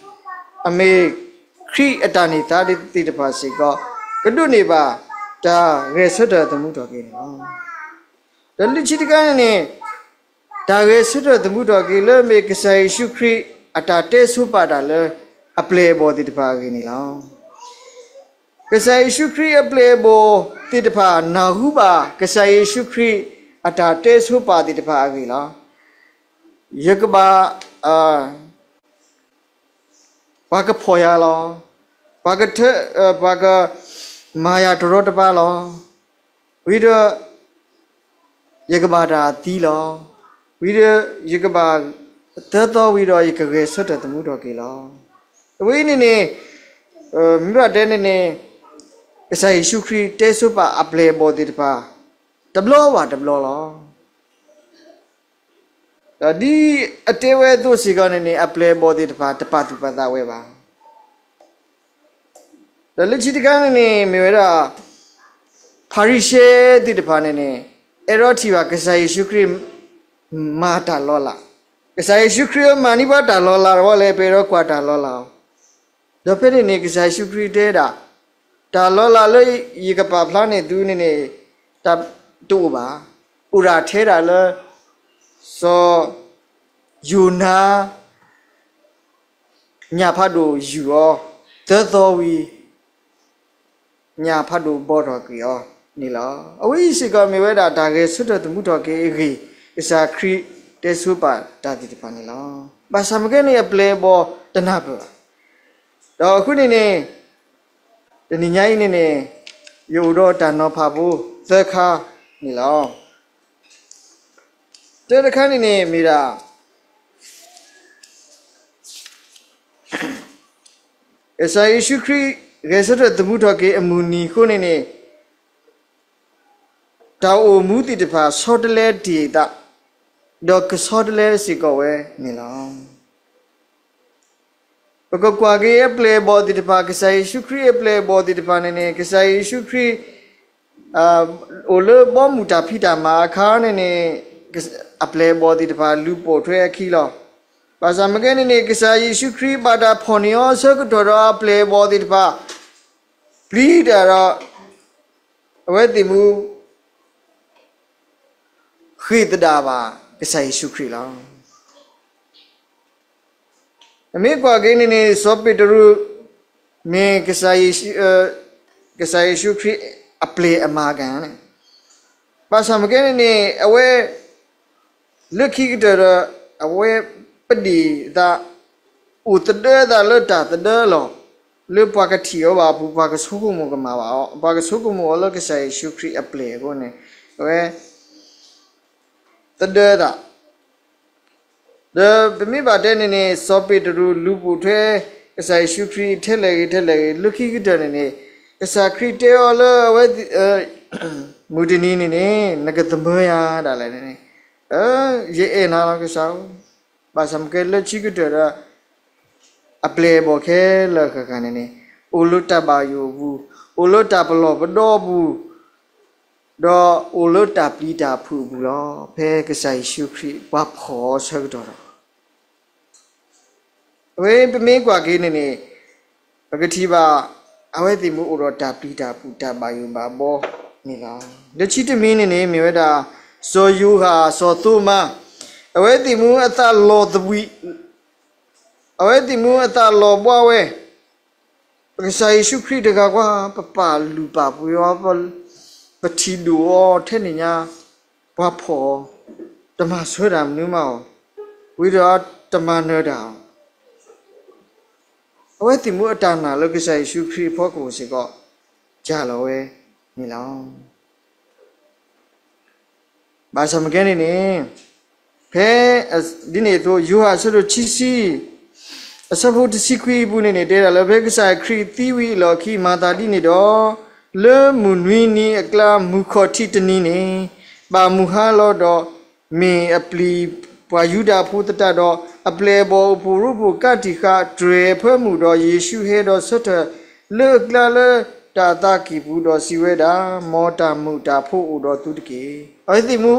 အမ့ၢ်ခရံာ်အတၢ်န့ၢ်သါသ့ၣ်တဖၣ်စ့ၢ်ကီး ကဒိးန့ၢ်ဘၣ်တၢ်ဂဲၤဆၢထၢၣ်သမူထီၣ်က့ၤန့ၣ်လီၤ. ဒီးလၢခံတခါန့ၣ်န့ၣ် တၢ်ဂဲၤဆၢထၢၣ်သမူထီၣ်က့ၤလၢအမ့ၢ်ကစၢ်ယ့ၣ်ၡူးခရံာ်အတၢ်တဲဆိပာ်တၢ်လၢ အပျဲၢ်အဘီၣ်သ့ၣ်တဖၣ်အဂ့ၢ်န့ၣ်လီၤ. ကစၢ်ယ့ၣ်ၡူးခရံာ်အပျဲၢ်အဘီၣ်သ့ၣ်တဖၣ် နၢ်ဟူဘၣ်ကစၢ်ယ့ၣ်ၡူးခရံာ်အတၢ်တဲဆိပာ်သ့ၣ်တဖၣ်အဂ့ၢ်လီၤ. ယကဘၣ် ပှၤကဖီၣ်ယၤလီၤ. ပှၤကထၢ ပှၤကမၤယၤတရီတပါလီၤ. ဝံၤဒီး ယကဘၣ်တၢ်သံလီၤ. ဝံၤဒီး ယကဘၣ်သၢသီဝံၤဒီး ယကဂဲၤဆၢထၢၣ်သမူထီၣ်က့ၤလီၤ. အဝဲအံၤန့ၣ်န့ၣ် မ့ၢ်ဘၣ်တဲန့ၣ်န့ၣ် ကစၢ်ယ့ၣ်ၡူးခရံာ်တဲဆိပာ်အပျဲၢ်အဘီၣ်သ့ၣ်တဖၣ် တဘျီဘၣ်တဘျီလီၤ. ဒီးဒ်အတဲဝဲအသိးစ့ၢ်ကီးန့ၣ်န့ၣ် အပျဲၢ်အဘီၣ်သ့ၣ်တဖၣ် တပာ်သူၣ်ပာ်သးဝဲဘၣ်. ဒီးလၢခံတခါန့ၣ်န့ၣ် မ့ၢ်ဝဲဒၣ် ဖၤရံၤၡဲသ့ၣ်တဖၣ်န့ၣ်န့ၣ် အဲၣ်ဒိးထံၣ်ဘၣ်ကစၢ်ယ့ၣ်ၡူးခရံာ် မၤတၢ်လီၤလး. ကစၢ်ယ့ၣ်ၡူးခရံာ်မၤန့ၢ်ပှၤတၢ်လီၤလးတဝီလဲၣ် ပအဲၣ်ဒိးကွၢ်တၢ်လီၤလးအီၤ. ဒီးဖဲန့ၣ်န့ၣ် ကစၢ်ယ့ၣ်ၡူးခရံာ်တဲဒၣ် တၢ်လီၤလးလၢယကပာ်ဖျါန့ၢ်သုန့ၣ်န့ၣ် တအိၣ်ဘၣ်. အိၣ်ဒၣ်ထဲဒၣ်လၢ စီၤ ယိၤနါ ညၣ်ဖးဒိၣ်ယူာ်အီၤ, သၢသီဝံၤ ညၣ်ဖးဒိၣ်ဘီထီၣ်က့ၤအီၤန့ၣ်လီၤ. အဝဲအံၤစ့ၢ်ကီးမ့ၢ်ဝဲဒၣ်တၢ်ဂဲၤဆၢထၢၣ်သမူထီၣ်က့ၤအဂ့ၢ် ကစၢ်ခရံာ်တဲဆိပာ်တၢ်သ့ၣ်တဖၣ်န့ၣ်လီၤ. ဘၣ်ဆၣ်မ့ၢ်ကဲန့ၣ် အပျဲၢ်အဘီၣ်တနၢ်ပၢၢ်ဘၣ်. ဒီးအဃိန့ၣ်န့ၣ် တနံၤညါအံၤန့ၣ်န့ၣ် ယအိၣ်ဒီးတၢ်နီၤဖးဖိသၢခါန့ၣ်လီၤ. တၢတခါန့ၣ်န့ၣ်မ့ၢ်ဒၣ် ကစၢ်ယ့ၣ်ၡူးခရံာ် ဂဲၤဆၢထၢၣ်သမူထီၣ်က့ၤအမုၢ်နံၤအဃိန့ၣ်န့ၣ် တၢ်အိၣ်မူသ့ၣ်တဖၣ်ဆီတလဲတ့ၢ်အသး, ဒီးကဆီတလဲစ့ၢ်ကီးဝဲန့ၣ်လီၤ. ပကကွၢ်က့ၤအပျဲၢ်အဘီၣ်သ့ၣ်တဖၣ်, ကစၢ်ယ့ၣ်ၡူးခရံာ်အပျဲၢ်အဘီၣ်သ့ၣ်တဖၣ်န့ၣ်န့ၣ် ကစၢ်ယ့ၣ်ၡူးခရံာ် အိၣ်လၢဘီမုၢ်တၢ်ဖံးတၢ်မၤအခါန့ၣ်န့ၣ် အပျဲၢ်အဘီၣ်သ့ၣ်တဖၣ်လူၤပိာ်ထွဲအခံလီၤ. ဘၣ်ဆၣ်မ့ၢ်ကဲန့ၣ်န့ၣ် ကစၢ်ယ့ၣ်ၡူးခရံာ်ဘၣ်တၢ်ဖီၣ်န့ၢ်အီၤအဆၢကတီၢ်ဒီးအပျဲၢ်အဘီၣ်သ့ၣ်တဖၣ် ပျံၤတၢ်ဒီး အဝဲသ့ၣ်မူ ဃ့ၢ်သဒၣ်ဘၣ်ကစၢ်ယ့ၣ်ၡူးခရံာ်လီၤ. ပမ့ၢ်ကွၢ်က့ၤန့ၣ်န့ၣ် စီၤပ့းတရူး မ့ၢ် ကစၢ်ယ့ၣ်ၡူးခရံာ်အပျဲၢ်အမၤကၤန့ၣ်, ဘၣ်ဆၣ်မ့ၢ်ကဲန့ၣ်န့ၣ် အဝဲ လၢခံကတၢၢ်ဒီး အဝဲပဒ့ၣ်အသး အိၣ်သဒၢအသးလၢတၢ်သဒၢအလီၢ် လၢပှၤကထံၣ်အီၤဘၣ်အပူၤ ပှၤကဆိကမိၣ်ကမၣ်ဘၣ်အီၤ, ပှၤကဆိကမိၣ်အီၤလၢကစၢ်ယ့ၣ်ၡူးခရံာ်အပျဲၢ်အဃိန့ၣ် အဝဲ သဒၢအသး ဒီးပမ့ၢ်ဘၣ်တဲန့ၣ်န့ၣ် စီၤပ့းတရူးလူၤပိာ်ထွဲ ကစၢ်ယ့ၣ်ၡူးခရံာ်ထဲလဲၣ်ဂ့ၤထဲလဲၣ်ဂ့ၤ လၢခံကတၢၢ်န့ၣ်န့ၣ် ကစၢ်ခရံာ်တဲအီၤလၢအဝဲ မုၢ်တနံၤန့ၣ်န့ၣ် နကသမၢယၤဒၣ်လဲာ်န့ၣ်န့ၣ်, ယအဲၣ်နၤလီၤကစၢ်ဧၢ, ဘၣ်ဆၣ်မ့ၢ်ကဲလၢခံကတၢၢ်ဒီး အပျဲၢ်အဘီၣ်ခဲလၢာ်ဃၣ်ဃၣ်န့ၣ်န့ၣ် အိၣ်လၢတၢ်ဘၣ်ယိၣ်အပူၤ, အိၣ်လၢတၢ်ပလီၢ်ပဒီအပူၤ ဒီးအိၣ်လၢတၢ်ပျံၤတၢ်ဖုးအပူၤလီၤ. ဖဲကစၢ်ယ့ၣ်ၡူးခရံာ်ပှၤဖီၣ်အီၤဆၢကတီၢ်ဒီး အဝဲပမ့ၢ်ကွၢ်က့ၤန့ၣ်န့ၣ် ပကထံၣ်ဘၣ် အဝဲသ့ၣ်မူအိၣ်ဒီးတၢ်ပျံၤတၢ်ဖုး တၢ်ဘၣ်ယိၣ်ဘၣ်ဘီန့ၣ်လီၤ. လၢခံတမံၤန့ၣ်န့ၣ် မ့ၢ်ဝဲဒၣ် စီၤယိၤဟၣ် စီၤသိမါ အဝဲသ့ၣ်မူအသးလီၤသဘှံး အဝဲသ့ၣ်မူအသးလီၤဘှါဝဲ ပကစၢ်ယ့ၣ်ၡူးခရံာ်တဂၤကွၢ် ပပာ်လုၢ်ပာ်ပှ့ၤအီၤ, ပထံၣ်ဒိၣ်အီၤထဲန့ၣ်ညါ ပှၤဖီၣ်အီၤ, တမၤဆၢတၢ်မနုၤမးအီၤ, ဝံၤဒီးတမၤနၢၤတၢ်အီၤ, အဝဲသ့ၣ်မူအတၢ်နာ်လၢကစၢ်ယ့ၣ်ၡူးခရံာ်အဖီခိၣ်စ့ၢ်ကီး ကၢ်လီၤဝဲန့ၣ်လီၤ. ဘၣ်ဆၣ်မ့ၢ်ကဲန့ၣ်န့ၣ် ဖဲ ဒ်န့ၣ်အသိး ယိၤဟၣ်အဆၢဒိၣ်ခံဆံ အဆၢဖိတဆံခွံအပူၤန့ၣ်န့ၣ် တဲဒၣ်လၢ ဖဲကစၢ်ခရံာ်သံဝံၤအလီၢ်ခံ မၤသးဒ်န့ၣ်ဒီး လၢမုၢ်နွံနံၤအကျါ မုၢ်ခီၣ်ထံးတနံၤန့ၣ် ဘၣ်မုၢ်ဟါလီၤဒီး မ့ၢ်အပျံၤပှၤယူဒၤဖိသတးဒီး အပျဲၢ်အဘီၣ်အိၣ်ဖှိၣ်ရိဖှိၣ်ကးတံာ်ဃာ် တြဲၤအဖၢမုၢ်ဒီး ယ့ၣ်ၡူးဟဲဒီးဆၢထၢၣ်လၢအကျါလၢတၢ်အသးကံၢ်ပူၤဒီးစံးဝဲဒၣ်, မ်တၢ်မုာ်တၢ်ဖိအိၣ်ဒီးသုတက့ၢ်. အဝဲသ့ၣ်မူ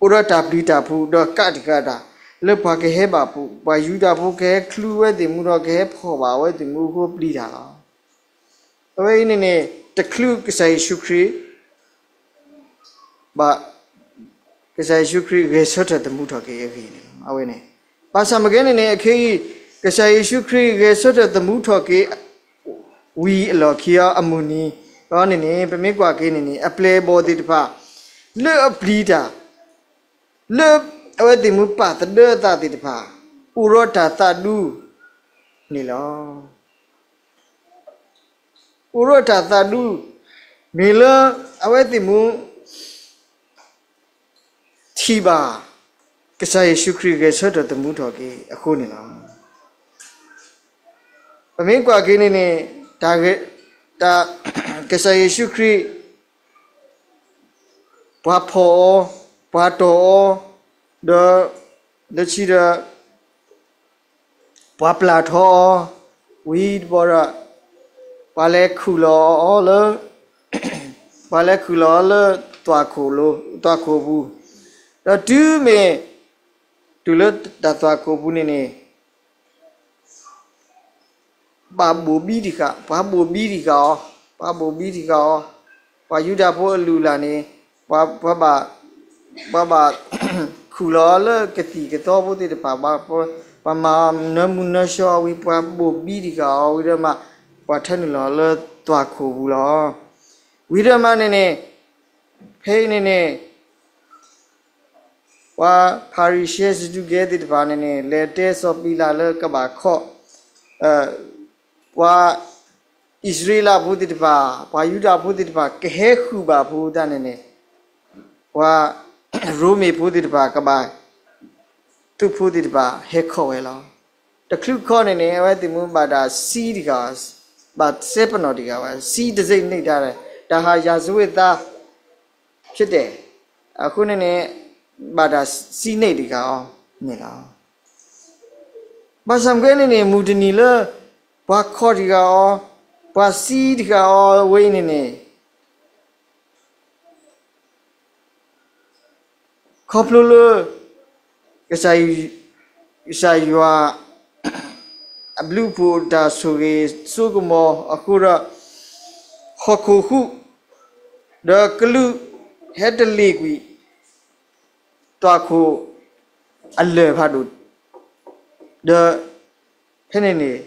အိၣ်ဒီးတၢ်ပျံၤတၢ်ဖုးဒီးကးတံာ်ဃာ်တၢ် လၢပှၤကဟဲဘၣ်ပူၤ ပှၤယူဒၤဖိကဟဲချုးဝဲသ့ၣ်မူဒီးကဟဲဖီၣ်ဘၣ်အဝဲသ့ၣ်မူအဃိပျံၤတၢ်လီၤ. အဝဲအံၤန့ၣ်န့ၣ် တချုးကစၢ်ယ့ၣ်ၡူးခရံာ် ဘၣ် ကစၢ်ယ့ၣ်ၡူးခရံာ်ဂဲၤဆၢထၢၣ်သမူထီၣ်က့ၤအဂ့ၢ်န့ၣ်လီၤ. အဝဲန့ၣ် ဘၣ်ဆၣ်မ့ၢ်ကဲန့ၣ်န့ၣ် အခဲအံၤ ကစၢ်ယ့ၣ်ၡူးခရံာ်ဂဲၤဆၢထၢၣ်သမူထီၣ်က့ၤ ဝံၤအလီၢ်ခံအီၤအမုၢ်နံၤအီၤန့ၣ်န့ၣ် ပမ့ၢ်ကွၢ်က့ၤန့ၣ်န့ၣ် အပျဲၢ်အဘီၣ်သ့ၣ်တဖၣ် လၢအပျံၤတၢ် လၢအဝဲသ့ၣ်မူပာ်သဒၢအသးသ့ၣ်တဖၣ် အိၣ်ဒီးတၢ်သးဒူန့ၣ်လီၤ. အိၣ်ဒီးတၢ်သးဒူ မ့ၢ်လၢအဝဲသ့ၣ်မူ ထံၣ်ဘၣ် ကစၢ်ယ့ၣ်ၡူးခရံာ်ဂဲၤဆၢထၢၣ်သမူထီၣ်က့ၤအဃိန့ၣ်လီၤ. ပမ့ၢ်ကွၢ်က့ၤန့ၣ်န့ၣ် တၢ်ဂဲၤ တၢ် ကစၢ်ယ့ၣ်ၡူးခရံာ် ပှၤဖီၣ်အီၤ, ပှၤတီၢ်အီၤ, ဒီး လၢခံဒီး ပှၤပျၢ်ထီအီၤ, ဝံၤတဘျီဒီး ပှၤလဲၤခူၣ်လီၤအီၤလၢ ပှၤလဲၤခူၣ်လီၤအီၤလၢ သွၣ်ခိၣ်ပူၤ, ဒီးတုၤမ့ၢ် တုၤလၢတၢ်သွၣ်ခိၣ်ပူၤန့ၣ်န့ၣ် ဘၣ်ဘိၣ်ဘံထံၣ်ဃာ်, ပှၤဘိၣ်ဘံထံၣ်ဃာ်အီၤ, ပှၤဘိၣ်ဘံထံၣ်ဃာ်အီၤ, ပှၤယူဒၤဖိအလုၢ်အလၢ်န့ၣ် ပှၤ ပှၤဘၣ် ပှၤဘၣ် ခူၣ် ပှၤခူၣ်လီၤအီၤလၢကသံၣ်ကသီဖိသ့ၣ်တဖၣ်, ပှၤမၤနၢမူနၢဆှီအီၤဝံၤ ပှၤဘိၣ်ဘံတဂၤအီၤဝံၤဒီးမး ပှၤထၢနုာ်လီၤလၢသွၣ်ခိၣ်ပူၤလီၤ. ဝံၤဒီးမးန့ၣ်န့ၣ်, ဖဲအံၤန့ၣ်န့ၣ် ပှၤဖၤရံၤၡဲ စဒူၤကဲသ့ၣ်တဖၣ်န့ၣ်န့ၣ် လဲၤတဲစီၤပံလးလၢကဘၣ်ခီၣ် ပှၤအံၣ်စရ့လးဖိသ့ၣ်တဖၣ်, ပှၤယူဒၤဖိသ့ၣ်တဖၣ် ကဟဲဃုာ်ဘၣ်ဖိတၢ်န့ၣ်န့ၣ်, ပှၤရိမ့ၤဖိသ့ၣ်တဖၣ်ကဘၣ် သုးဖိသ့ၣ်တဖၣ်ဟဲခီၣ်ဝဲလီၤ. တချုးခီၣ်န့ၣ်န့ၣ် အဝဲသ့ၣ်မူဘၣ်တၢ်စံးတဂၤ, ဘၣ်စဲပနီၣ်တဂၤဝဲ, စံးတစ့ၣ်န့ၣ်တၢ်, တၢ်ဟးယၤစဝ့သး ဖဲတဲ, အဃိန့ၣ်န့ၣ် ဘၣ်တၢ်စံးန့ၣ်တဂၤအီၤန့ၣ်လီၤ. ဘၣ်ဆၣ်မ့ၢ်ကဲန့ၣ်န့ၣ် မုၢ်တနံၤလၢ ပှၤခီၣ်တဂၤအီၤ, ပှၤစံးတဂၤအီၤဝဲအံၤန့ၣ်န့ၣ် ခီဖျိလၢ ကစၢ်ယွၤ အဘျုးအဖှိၣ်တၢ်ဆိၣ်ဂ့ၤစိကမီၤအဃိဒီး ဟီၣ်ခိၣ်ဃုာ် ဒီးကလူးဟဲတလ့ၢ်ကွံာ် သွၣ်ခိၣ်အလၢၢ်ဖးဒိၣ်, ဒီး ဖဲန့ၣ်န့ၣ်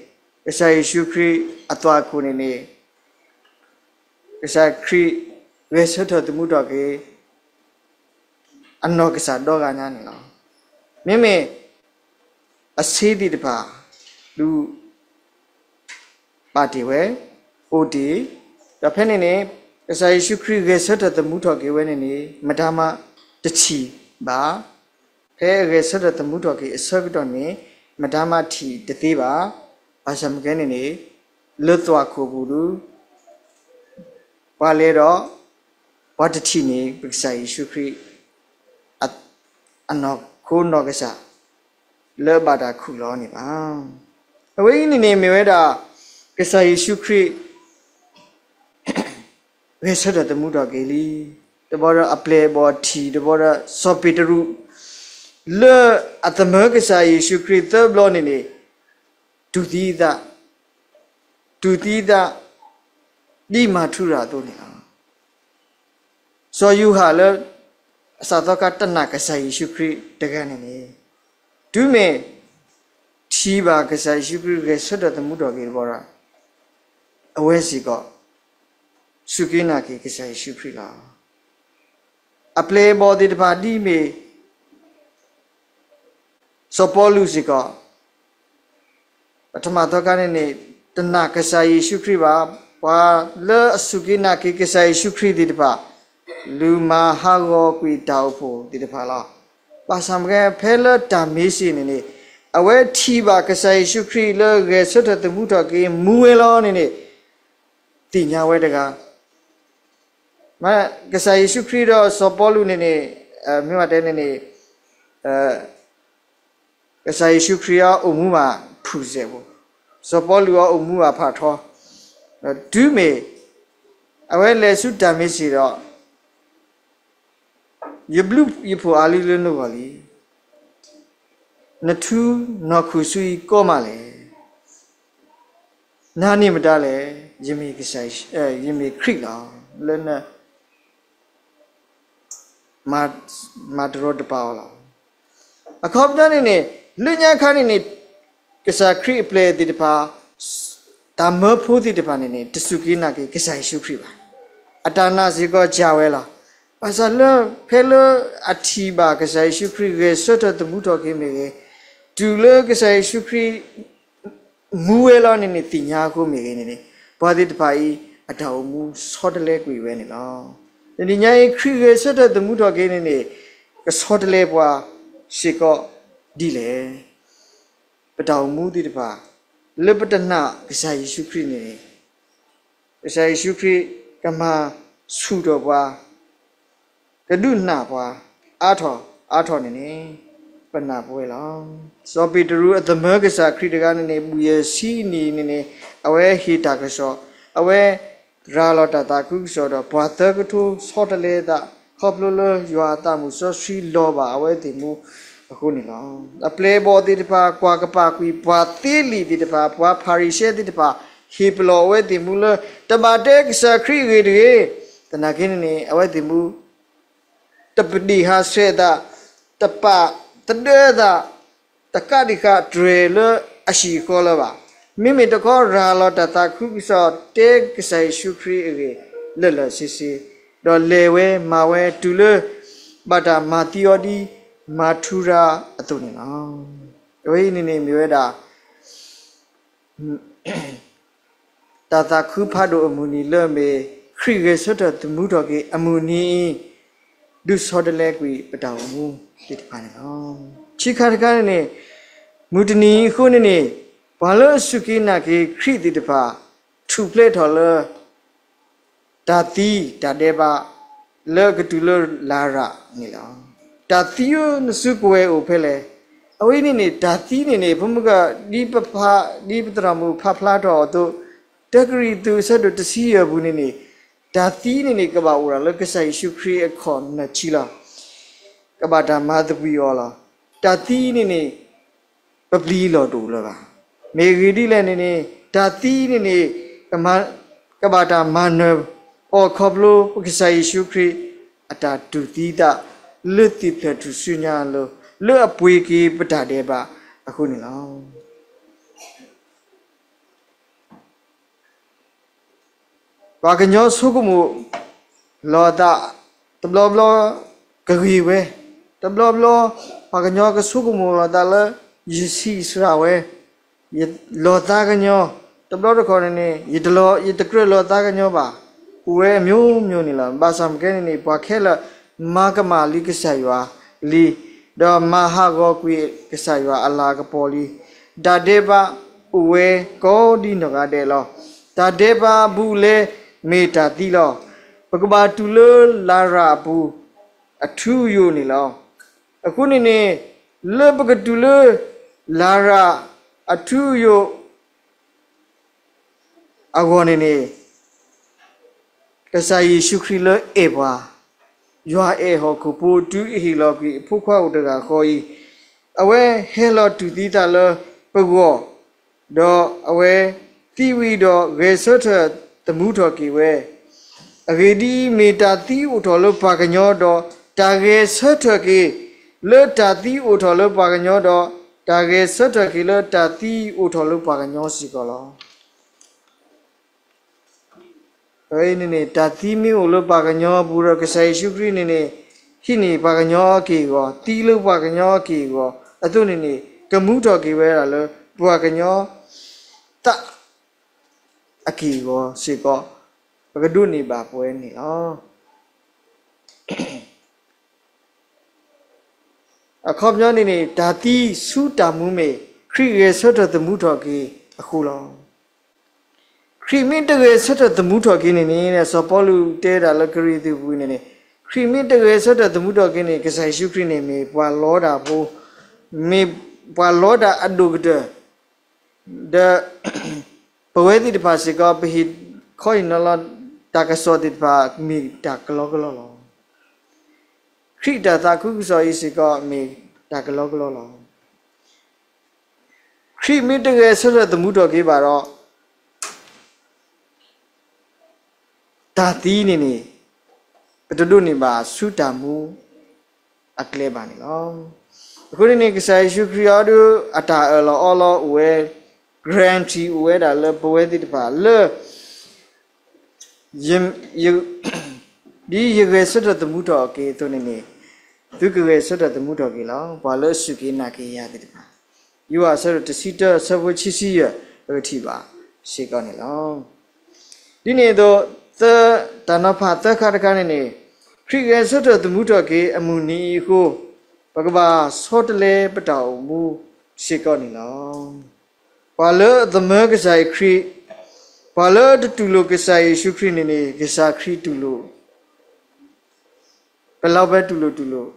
ကစၢ်ယ့ၣ်ၡူးခရံာ်အသွၣ်ခိၣ်န့ၣ်န့ၣ် ကစၢ်ခရံာ်ဂဲၤဆၢထၢၣ်သမူထီၣ်က့ၤ အနီၢ်ကစၢ်ဒီဂၤညါန့ၣ်လီၤ. မ့မ့ၢ်အဆ့သ့ၣ်တဖၣ် ဒုး ပာ်တ့ၢ်ဝဲ, အိၣ်တ့ၢ်, ဒီးဖဲန့ၣ်န့ၣ် ကစၢ်ယ့ၣ်ၡူးခရံာ်ဂဲၤဆၢထၢၣ်သမူထီၣ်က့ၤဝဲန့ၣ်န့ၣ် မတၤမးတထံၣ်ဘၣ်. ဖဲအဂဲၤဆၢထၢၣ်သမူထီၣ်က့ၤအဆၢကတီၢ်န့ၣ် မတၤမးထံၣ်တသ့ဘၣ်. ဘၣ်ဆၣ်မ့ၢ်ကဲန့ၣ်န့ၣ် လၢသွၣ်ခိၣ်ပူၤဒုး ပှၤလဲၤဒီး ပှၤတထံၣ်န့ၢ် ပကစၢ်ယ့ၣ်ၡူးခရံာ် အနီၢ်ခိနီၢ်ကစၢ် လၢအဘၣ်တၢ်ခူၣ်လီၤန့ၣ်ဘၣ်. အဝဲအံၤန့ၣ်န့ၣ် မ့ၢ်ဝဲဒၣ် ကစၢ်ယ့ၣ်ၡူးခရံာ် ဂဲၤဆၢထၢၣ်သမူထီၣ်က့ၤလံ. တဘျီဒီးအပျဲၢ်အဘီၣ်ထံၣ်, တဘျီဒီးစီၤပ့းတရူး လၢအသမၢကစၢ်ယ့ၣ်ၡူးခရံာ်သၢဘျီန့ၣ်န့ၣ် တူၢ်သံသး, တူၢ်သံသး ဒ်မၤထူရၤအသိးန့ၣ်လီၤ. စီၤယိၤဟၣ်လၢ အစးသီခါတနာ်ကစၢ်ယ့ၣ်ၡူးခရံာ်တဂၤန့ၣ်န့ၣ် တုၤမ့ၢ်ထံၣ်ဘၣ်ကစၢ်ယ့ၣ်ၡူးခရံာ်ဂဲၤဆၢထၢၣ်သမူထီၣ်က့ၤတဘျီဒီး အဝဲစ့ၢ်ကီး စူၢ်က့ၤနာ်က့ၤကစၢ်ယ့ၣ်ၡူးခရံာ်လီၤ. အပျဲၢ်အဘီၣ်သ့ၣ်တဖၣ်ဒ်မ့ၢ် စီၤပီလူးစ့ၢ်ကီး ပထမထီခါန့ၣ်န့ၣ် တနာ်ကစၢ်ယ့ၣ်ၡူးခရံာ်ဘၣ်. ပှၤလၢအစူၢ်က့ၤနာ်က့ၤကစၢ်ယ့ၣ်ၡူးခရံာ်သ့ၣ်တဖၣ် လူၤမၤဟးဂီၤကွံာ်တၢ်အိၣ်ဖှိၣ်သ့ၣ်တဖၣ်လီၤ. ဘၣ်ဆၣ်မ့ၢ်ကဲ ဖဲလၢတၢ်မ့ၢ်စ့ၢ်န့ၣ်န့ၣ် အဝဲထံၣ်ဘၣ်ကစၢ်ယ့ၣ်ၡူးခရံာ်လၢဂဲၤဆၢထၢၣ်သမူထီၣ်က့ၤမူဝဲလီၤန့ၣ်န့ၣ် သ့ၣ်ညါဝဲတဂၤ မ့ၢ်ကစၢ်ယ့ၣ်ၡူးခရံာ်ဒီးစီၤပီလူးန့ၣ်န့ၣ် မ့ၢ်ဘၣ်တဲန့ၣ်န့ၣ် ကစၢ်ယ့ၣ်ၡူးခရံာ်အအိၣ်မူဘၣ်ဖုၣ်စဲးဖိ, စီၤပီလူးအအိၣ်မူဘၣ်ဖးထီ, တုၤမ့ၢ်အဝဲလဲၤဆူတၢ်မ့ၢ်စ့ၢ်ဒီး ယဘျုးယဖှိၣ်အါလံလၢနဂီၢ်လံ. နထူနီၢ်ခိၣ်ဆူအံၤကီမးလဲၣ်. နန့ၣ်မတၤလဲၣ်. ယမ့ၢ်ကစၢ်, ယမ့ၢ်ခရံာ်လီၤ. လၢန မၤတရီတပါအီၤလီၤ. အခီပညီန့ၣ်န့ၣ် လၢညါခါန့ၣ်န့ၣ် ကစၢ်ခရံာ်အပျဲၢ်သ့ၣ်တဖၣ်, တၢ်မၢဖိသ့ၣ်တဖၣ်န့ၣ်န့ၣ် တစူၢ်က့ၤနာ်က့ၤကစၢ်ယ့ၣ်ၡူးခရံာ်ဘၣ်. အတၢ်နာ်စ့ၢ်ကီးကၢ်ဝဲလီၤ. ဘၣ်ဆၣ်လၢ ဖဲလၢအထံၣ်ဘၣ်ကစၢ်ယ့ၣ်ၡူးခရံာ်ဂဲၤဆၢထၢၣ်သမူထီၣ်က့ၤမ့ၢ်ဂ့ၤ, တုၤလၢကစၢ်ယ့ၣ်ၡူးခရံာ် မူဝဲလီၤန့ၣ်န့ၣ် သ့ၣ်ညါအဃိမ့ၢ်ဂ့ၤန့ၣ်န့ၣ် ပှၤသ့ၣ်တဖၣ်အံၤ အတၢ်အိၣ်မူဆီတလဲကွံာ်ဝဲန့ၣ်လီၤ. တနံၤညါအံၤ ခရံာ်ဂဲၤဆၢထၢၣ်သမူထီၣ်က့ၤန့ၣ်န့ၣ် ကဆီတလဲပှၤစ့ၢ်ကီးဒ်လဲၣ်. ပတၢ်အိၣ်မူသ့ၣ်တဖၣ် လၢပတနာ်ကစၢ်ယ့ၣ်ၡူးခရံာ်န့ၣ်န့ၣ် ကစၢ်ယ့ၣ်ၡူးခရံာ်ကမၤဆူၣ်ထီၣ်ပှၤ ကဒုးနာ်ပှၤ အါထီၣ်အါထီၣ်န့ၣ်န့ၣ် ပနာ်ပဝဲလီၤ. စီၤပ့းတရူးအသမၢကစၢ်ခရံာ်တဂၤန့ၣ်န့ၣ် ဘုၣ်ယဲၢ်ဆံနံၣ်န့ၣ်န့ၣ် အဝဲဟ့ၣ်တၢ်ကစီၣ်, အဝဲရၤလီၤတၢ်သးခုကစီၣ်ဒီး ပှၤသၢကထိဆီတလဲသး ခီဖျိလၢယွၤအသးမုၢ်စီဆှံလီၤဘၣ်အဝဲသ့ၣ်မူအဃိန့ၣ်လီၤ. အပျဲၢ်အဘီၣ်သ့ၣ်တဖၣ် ကွၢ်ကပာ်ကွံာ်ပှၤသ့လံာ်သ့ၣ်တဖၣ် ပှၤဖၤရံၤၡဲသ့ၣ်တဖၣ် ဟ့ၣ်ပလီၢ်အဝဲသ့ၣ်မူလၢ တဘၣ်တဲကစၢ်ခရံာ်အဂ့ၢ်တဂ့ၤ, သနာ်က့န့ၣ်န့ၣ် အဝဲသ့ၣ်မူ တပဒ့ၣ်ဟးဆှဲးအသး, တ တပာ်သဒၢသး တကးဒံးဃာ်တြဲၤလၢအဟံၣ်အဃီလၢၤဘၣ်. မ့မ့ၢ်တခီ ရၤလီၤတၢ်သးခုကစီၣ် တဲကစၢ်ယ့ၣ်ၡူးခရံာ်အဂ့ၢ်လၢာ်လၢာ်ဆ့ဆ့, ဒီးလဲၤဝဲမၤဝဲတုၤလၢ ဘၣ်တၢ်မၤသံအီၤဒ်မၤထူရၤအသိးန့ၣ်လီၤ. အဝဲအံၤန့ၣ်န့ၣ်မ့ၢ်ဝဲဒၣ် တၢ်သးခုဖးဒိၣ်အမုၢ်နံၤလၢအမ့ၢ် ခရံာ်ဂဲၤဆၢထၢၣ်သမူထီၣ်က့ၤအမုၢ်နံၤအံၤ ဒုးဆီတလဲကွံာ်ပတၢ်အိၣ်မူသ့ၣ်တဖၣ်န့ၣ်လီၤ. ခံခါတခါန့ၣ်န့ၣ် မုၢ်တနံၤအံၤအဃိန့ၣ်န့ၣ် ပှၤလၢအစူၢ်က့ၤနာ်က့ၤခရံာ်သ့ၣ်တဖၣ် ထူၣ်ဖျဲးထီၣ်လၢ တၢ်သံတၢ်ဒဲးဘး လၢအကတုၤလၢလၤရၤန့ၣ်လီၤ. တၢ်သံဧၢ နစုကဝဲၤအိၣ်ဖဲလဲၣ်. အဝဲန့ၣ်န့ၣ် တၢ်သံန့ၣ်န့ၣ် ပမ့ၢ်က ဒ်ပဖး ဒ်ပသရၣ်မုၣ်ဖးဖျါထီၣ်အသိး တၢကရံၣ်သူးအဆၢဒိၣ်တဆံယဲၢ်ပူၤန့ၣ်န့ၣ် တၢ်သံန့ၣ်န့ၣ် ကဘၣ်အိၣ်ဒၣ်လၢကစၢ်ယ့ၣ်ၡူးခရံာ်အခီၣ်နၢၣ်ဆံလီၤ. ကဘၣ်တၢ်မၤသပှံၤအီၤလီၤ. တၢ်သံန့ၣ်န့ၣ် ပပျံၤလီၢ်တအိၣ်လၢၤဘၣ်. မ့ၢ်အဂ့ၢ်ဒ်လဲၣ်န့ၣ်န့ၣ် တၢ်သံန့ၣ်န့ၣ် ကမၤ ကဘၣ်တၢ်မၤနၢၤအီၤခီဖျိ ပကစၢ်ယ့ၣ်ၡူးခရံာ်အတၢ်တူၢ်သံသး လၢသ့ၣ်ဖျၢၣ်ထူၣ်စုညါအလိၤ လၢအပှ့ၤက့ၤပတၢ်ဒဲးဘးအဃိန့ၣ်လီၤ. ပှၤကညီဆိကမိၣ်လီၤအသး တဘျီဘျီကဂ့ၤဝဲ, တဘျီဘျီ ပှၤကညီကဆိကမိၣ်လီၤအသးလၢ ယဆံးစှၤဝဲ, ယလီၤသးကညီၤ, တဘျီတခီၣ်န့ၣ်န့ၣ် ယတလီၤ ယတကြၢးလီၤသးကညီၤဘၣ်, အိၣ်ဝဲအမျိုးမျိုးန့ၣ်လီၤ. ဘၣ်ဆၣ်မ့ၢ်ကဲန့ၣ်န့ၣ် ပှၤခဲလၢာ်မၤကမၣ်လံကစၢ်ယွၤလံ, ဒီးမၤဟးဂီၤကွံာ်ကစၢ်ယွၤအလၤကပီၤလံ. တၢ်ဒဲးဘးအိၣ်ဝဲကိးဒ်နီၢ်ဂၤဒဲးလီၤ. တၢ်ဒဲးဘးအဘူးအလဲမ့ၢ်တၢ်သံလီၤ. ပကဘၣ်တုၤလၢလၤရၤအပူၤ အထူအယိာ်န့ၣ်လီၤ. အဃိန့ၣ်န့ၣ် လၢပကတုၤလၢ လၤရၤအထူအယိာ် အဂီၢ်န့ၣ်န့ၣ် ကစၢ်ယ့ၣ်ၡူးခရံာ်လၢအဲၣ်ပှၤ, ယွၤအဲၣ်ဟီၣ်ခိၣ်ဖိတုၤအဟ့ၣ်လီၤကွံာ်အဖိခွါအိၣ်တဂၤဃီအံၤ, အဝဲဟဲလီၤတူၢ်သံသးလၢပဂီၢ်, ဒီးအဝဲသံဝံၤဒီးဂဲၤဆၢထၢၣ်သမူထီၣ်က့ၤဝဲ, အဂ့ၢ်ဒ်အံၤ, မ့ၢ်တၢ်သံအိၣ်ထီၣ်လၢပှၤကညီဒီး တၢ်ဂဲၤဆၢထၢၣ်က့ၤ လၢတၢ်သံအိၣ်ထီၣ်လၢပှၤကညီဒီး တၢ်ဂဲၤဆၢထၢၣ်က့ၤလၢတၢ်သံအိၣ်ထီၣ်လၢပှၤကညီစ့ၢ်ကီးလီၤ. အဝဲအံၤန့ၣ်န့ၣ် တၢ်သံမ့ၢ်အိၣ်လၢပှၤကညီအပူၤဒီး ကစၢ်ယ့ၣ်ၡူးခရံာ်န့ၣ်န့ၣ် ဟံးန့ၢ်ပှၤကညီအက့ၢ်အဂီၤ, သံလၢပှၤကညီအက့ၢ်အဂီၤအသိးန့ၣ်န့ၣ် ကမူထီၣ်က့ၤဝဲဒၣ်လၢ ပှၤကညီသးအက့ၢ်အဂီၤစ့ၢ်ကီး ပကဒိးန့ၢ်ဘၣ်ပဝဲန့ၣ်လီၤ. အခီပညီန့ၣ်န့ၣ် တၢ်သံဆူတၢ်မူမ့ၢ် ခရံာ်ဂဲၤဆၢထၢၣ်သမူထီၣ်က့ၤအဃိလီၤ. ခရံာ်မ့ၢ်တဂဲၤဆၢထၢၣ်သမူထီၣ်က့ၤန့ၣ်န့ၣ် စီၤပီလူးတဲဒၣ်လၢကရံၣ်သူးပူၤန့ၣ်န့ၣ် ခရံာ်မ့ၢ်တဂဲၤဆၢထၢၣ်သမူထီၣ်က့ၤန့ၣ် ကစၢ်ယ့ၣ်ၡူးခရံာ်န့ၣ် မ့ၢ်ပှၤလီတၢ်ဖိ, မ့ၢ်ပှၤလီတၢ်အဒိၣ်ကတၢၢ် ဒီး ပဝဲသ့ၣ်တဖၣ်စ့ၢ်ကီး ပဟ့ၣ်ခီဟ့ၣ်နီၤလီၤတၢ်ကစီၣ်သ့ၣ်တဖၣ် မ့ၢ်တၢ်ကလီကလီလီၤ. ခရံာ်တၢ်သးခုကစီၣ်အံၤစ့ၢ်ကီး မ့ၢ်တၢ်ကလီကလီလီၤ. ခရံာ်မ့ၢ်တဂဲၤဆၢထၢၣ်သမူထီၣ်က့ၤဘၣ်ဒီး တၢ်သံန့ၣ်န့ၣ် ပတဒိးန့ၢ်ဘၣ်ဆူတၢ်မူအကျဲဘၣ်န့ၣ်လီၤ. အဃိန့ၣ်န့ၣ် ကစၢ်ယ့ၣ်ၡူးခရံာ်အံၤဒုး အတၢ်အၢၣ်လီၤအီလီၤအိၣ်ဝဲ guarantee အိၣ်ဝဲဒၣ်လၢပဝဲသ့ၣ်တဖၣ်လၢ ယ ယ ဒ်ယဂဲၤဆၢထၢၣ်သမူထီၣ်က့ၤအသိးန့ၣ်န့ၣ် သုကဂဲၤဆၢထၢၣ်သမူထီၣ်က့ၤလီၤ. ပှၤလၢအစူၢ်က့ၤနာ်က့ၤယၤသ့ၣ်တဖၣ်, ယိၤဟၣ်အဆၢဒိၣ်တဆံတၢ အဆၢဖိခံဆံယဲၢ် ပကထံၣ်ဘၣ်စ့ၢ်ကီးန့ၣ်လီၤ. ဒ်န့ၣ်အသိး သၢ, တၢ်နီၤဖးသၢခါတခါန့ၣ်န့ၣ် ခရံာ်ဂဲၤဆၢထၢၣ်သမူထီၣ်က့ၤအမုၢ်နံၤအံၤအဃိ ပကဘၣ်ဆီတလဲပတၢ်အိၣ်မူစ့ၢ်ကီးန့ၣ်လီၤ. ပှၤလၢအသမၢကစၢ်ယ့ၣ်ၡူးခရံာ်, ပှၤလၢတတူၢ်လိာ်ကစၢ်ယ့ၣ်ၡူးခရံာ်န့ၣ်န့ၣ် ကစၢ်ခရံာ်တူၢ်လိာ်, ပလီၤဝဲတူၢ်လိာ်တူၢ်လိာ်,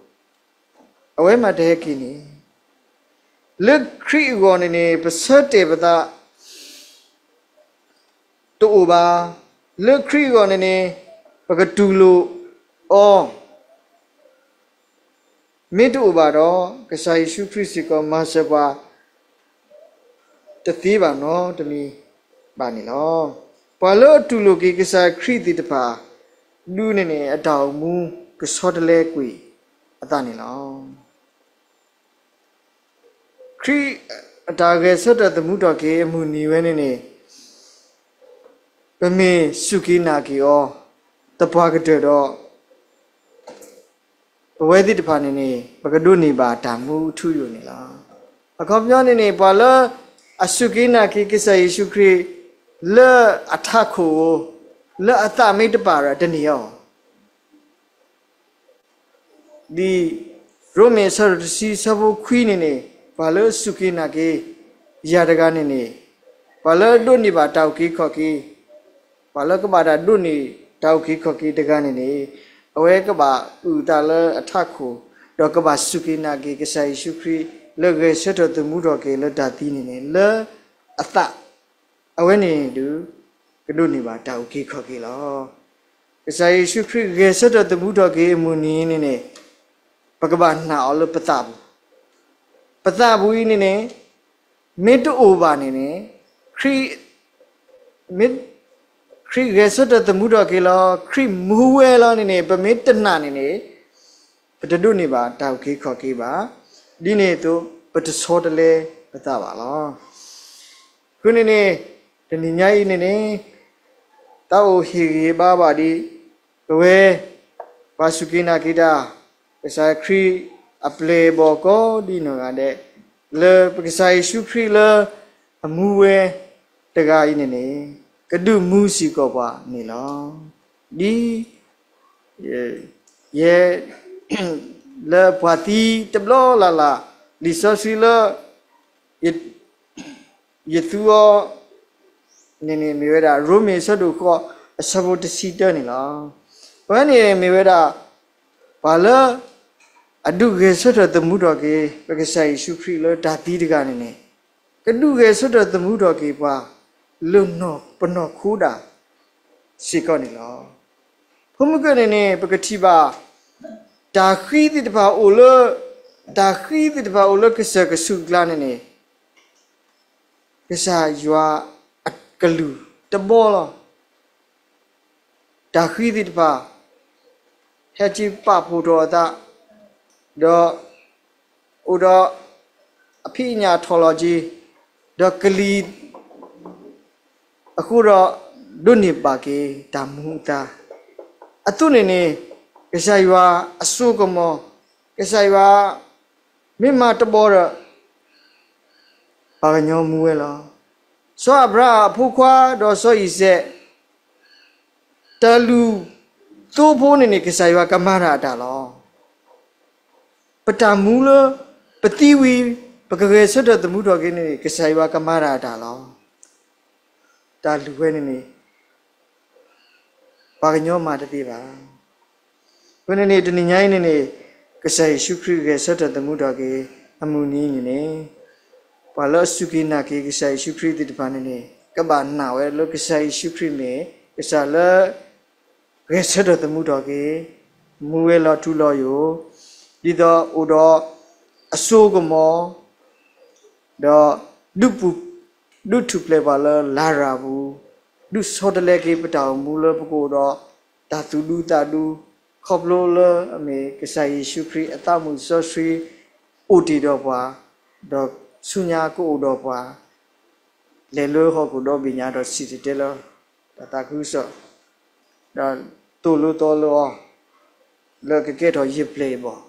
အဝဲမ့ၢ်တဟဲက့ၤန့ၣ်, လၢခရံာ်အဂီၢ်န့ၣ်န့ၣ် ပဆၢတဲာ်ပသး တအိၣ်ဘၣ်. လၢခရံာ်အဂီၢ်န့ၣ်န့ၣ် ပကတူၢ်လိာ်အီၤ မ့ၢ်တအိၣ်ဘၣ်ဒီး ကစၢ်ယ့ၣ်ၡူးခရံာ်စ့ၢ်ကီး မၤစၢၤပှၤ တသ့ဘၣ်နီတမံၤဘၣ်န့ၣ်လီၤ. ပှၤလၢအတူၢ်လိာ်က့ၤကစၢ်ခရံာ်သ့ၣ်တဖၣ် ဒုးန့ၣ်န့ၣ် အတၢ်အိၣ်မူကဆီတလဲကွံာ်အသးန့ၣ်လီၤ. ခရံာ်အတၢ်ဂဲၤဆၢထၢၣ်သမူထီၣ်က့ၤအမုၢ်နံၤဝဲန့ၣ်န့ၣ် ပမ့ၢ်စူၢ်က့ၤနာ်က့ၤအီၤ သပှၢ်ကတၢၢ်ဒီး ပဝဲသ့ၣ်တဖၣ်န့ၣ်န့ၣ် ပကဒိးန့ၢ်ဘၣ်တၢ်မူအထူအယိာ်န့ၣ်လီၤ. အခီပညီန့ၣ်န့ၣ် ပှၤလၢအစူၢ်က့ၤနာ်က့ၤကစၢ်ယ့ၣ်ၡူးခရံာ် လၢအထးခိၣ်ဧိၤ လၢအသးမ့ၢ်တပာ်ဒီးတန့ၢ်အီၤ ဒ်ရိမ့ၤအဆၢဒိၣ်တဆံဆၢဖိခွံန့ၣ်န့ၣ် ပှၤလၢအစူၢ်က့ၤနာ်က့ၤယၤတဂၤန့ၣ်န့ၣ် ပှၤလၢအဒိးန့ၢ်ဘၣ်တၢ်အုၣ်က့ၤခီၣ်က့ၤ ပှၤလၢကဘၣ်တၢ်ဒိးန့ၢ်တၢ်အုၣ်က့ၤခီၣ်က့ၤတဂၤန့ၣ်န့ၣ် အဝဲကဘၣ်အုၣ်အသးလၢအထးခိၣ် ဒီးကဘၣ်စူၢ်က့ၤနာ်က့ၤကစၢ်ယ့ၣ်ၡူးခရံာ် လၢဂဲၤဆၢထၢၣ်သမူထီၣ်က့ၤလၢတၢ်သံန့ၣ်န့ၣ် လၢအသး အဝဲန့ၣ်ဒုး ကဒိးန့ၢ်ဘၣ်တၢ်အုၣ်က့ၤခီၣ်က့ၤလီၤ. ကစၢ်ယ့ၣ်ၡူးခရံာ်ဂဲၤဆၢထၢၣ်သမူထီၣ်က့ၤအမုၢ်နံၤန့ၣ်န့ၣ် ပကဘၣ်နာ်အီၤလၢပသးပူၤ, ပသးပူၤအံၤန့ၣ်န့ၣ် မ့ၢ်တအိၣ်ဘၣ်န့ၣ်န့ၣ် ခရံာ် မ့ၢ် ခရံာ်ဂဲၤဆၢထၢၣ်သမူထီၣ်က့ၤလီၤ, ခရံာ်မူဝဲလီၤန့ၣ်န့ၣ် ပမ့ၢ်တနာ်န့ၣ်န့ၣ် ပတဒိးန့ၢ်ဘၣ်တၢ်အုၣ်က့ၤခီၣ်က့ၤဘၣ်. ဒ်န့ၣ်အသိး ပတဆီတလဲပသးဘၣ်လီၤ. အဃိန့ၣ်န့ၣ် တနံၤညါအံၤန့ၣ်န့ၣ် တၢ်အိၣ်ဟ့ၣ်ဂံၢ်ဟ့ၣ်ဘါဘၣ်ဒ် ပဝဲ ပှၤစူၢ်က့ၤနာ်က့ၤတၢ် ကစၢ်ခရံာ်အပျဲၢ်အဘီၣ်ကိးဒ်နီၢ်ဂၤဒဲး လၢပကစၢ်ယ့ၣ်ၡူးခရံာ်လၢအမူဝဲတဂၤအံၤန့ၣ်န့ၣ် ကဒုးမူစ့ၢ်ကီးပှၤန့ၣ်လီၤ. ဒ် ယဲ လၢပှၤသံတဘျီလၢ်လၢ် လံာ်စီဆှံလၢ ယ ယသူအီၤ န့ၣ်န့ၣ်မ့ၢ်ဝဲဒၣ် ရိမ့ၤအဆၢဒိၣ်ဃိး အဆၢဖိတဆံတၢန့ၣ်လီၤ. အဝဲန့ၣ်မ့ၢ်ဝဲဒၣ် ပှၤလၢ အဒုးဂဲၤဆၢထၢၣ်သမူထီၣ်က့ၤ ပကစၢ်ယ့ၣ်ၡူးခရံာ်လၢတၢ်သံတဂၤန့ၣ်န့ၣ် ကဒုးဂဲၤဆၢထၢၣ်သမူထီၣ်က့ၤပှၤ လၢနီၢ်ပနီၢ်ခိဒၣ် စ့ၢ်ကီးန့ၣ်လီၤ. ဖိမုၣ်ကၢၢ်န့ၣ်န့ၣ် ပကထံၣ်ဘၣ် တၢ်ဃံသ့ၣ်တဖၣ်အိၣ်လၢ တၢ်ဃံသ့ၣ်တဖၣ်အိၣ်လၢကစၢၢ်ကဆူးအကျါန့ၣ်န့ၣ် ကစၢ်ယွၤအကလုၢ်တဘီလီၤ. တၢ်ဃံသ့ၣ်တဖၣ် ဟဲက့ၤပာ်ဖှိၣ်ထီၣ်အသး ဒီး အိၣ်ဒီး အဖံးအညၣ်ထီၣ်လီၤက့ၤ ဒီးကလံၤ အဃိဒီး ဒိးန့ၢ်ဘၣ်က့ၤတၢ်မူအသါ အသိးန့ၣ်န့ၣ် ကစၢ်ယွၤအစိကမီၤ ကစၢ်ယွၤ မ့ၢ်မၤတဘီဒီး ပှၤကညီမူဝဲလီၤ. စီၤအၤဘြၤဟၣ်အဖိခွါဒီးစီၤအံၤစဲး တၢ်လုၢ်သိဖိန့ၣ်န့ၣ် ကစၢ်ယွၤကမၤတၢ်အတၢ်လီၤ. ပတၢ်မူလၢ ပသံဝံၤ ပကဂဲၤဆၢထၢၣ်သမူထီၣ်က့ၤန့ၣ်န့ၣ် ကစၢ်ယွၤကမၤတၢ်အတၢ်လီၤ. တၢ်လုၢ်ဝဲန့ၣ်န့ၣ် ပှၤကညီမၤတသ့ဘၣ်. အဃိန့ၣ်န့ၣ် တနံၤညါအံၤန့ၣ်န့ၣ် ကစၢ်ယ့ၣ်ၡူးခရံာ်ဂဲၤဆၢထၢၣ်သမူထီၣ်က့ၤ အမုၢ်နံၤန့ၣ်န့ၣ် ပှၤလၢအစူၢ်က့ၤနာ်က့ၤကစၢ်ယ့ၣ်ၡူးခရံာ်သ့ၣ်တဖၣ်န့ၣ်န့ၣ် ကဘၣ်နာ်ဝဲလၢကစၢ်ယ့ၣ်ၡူးခရံာ်မ့ၢ် ကစၢ်လၢ ဂဲၤဆၢထၢၣ်သမူထီၣ်က့ၤ မူဝဲလီၤထူလီၤယိာ် ဒ်သိးအိၣ်ဒီးအစိကမီၤ ဒီး ဒုးပူၤ ဒုးထူၣ်ဖျဲးပှၤလၢလရာ်ပူၤ, ဒုးဆီတလဲက့ၤပတၢ်အိၣ်မူလၢပကအိၣ်ဒီးတၢ်သူၣ်ဒူသးဒူ, ခီဖျိလၢအမ့ၢ်ကစၢ်ယ့ၣ်ၡူးခရံာ်အသးမုၢ်စီဆှံအိၣ်တ့ၢ်ဒီးပှၤ, ဒီးဆူညါကအိၣ်ဒီးပှၤ လဲၤလၢဟီၣ်ခိၣ်ဒီဘ့ၣ်ညါဒီးစံၣ်တဲၤတဲလီၤ တၢ်သးခုကစီၣ်, ဒီးသိၣ်လိသီလိအီၤ လၢကကဲထီၣ်ယပျဲၢ်ယဘီၣ်,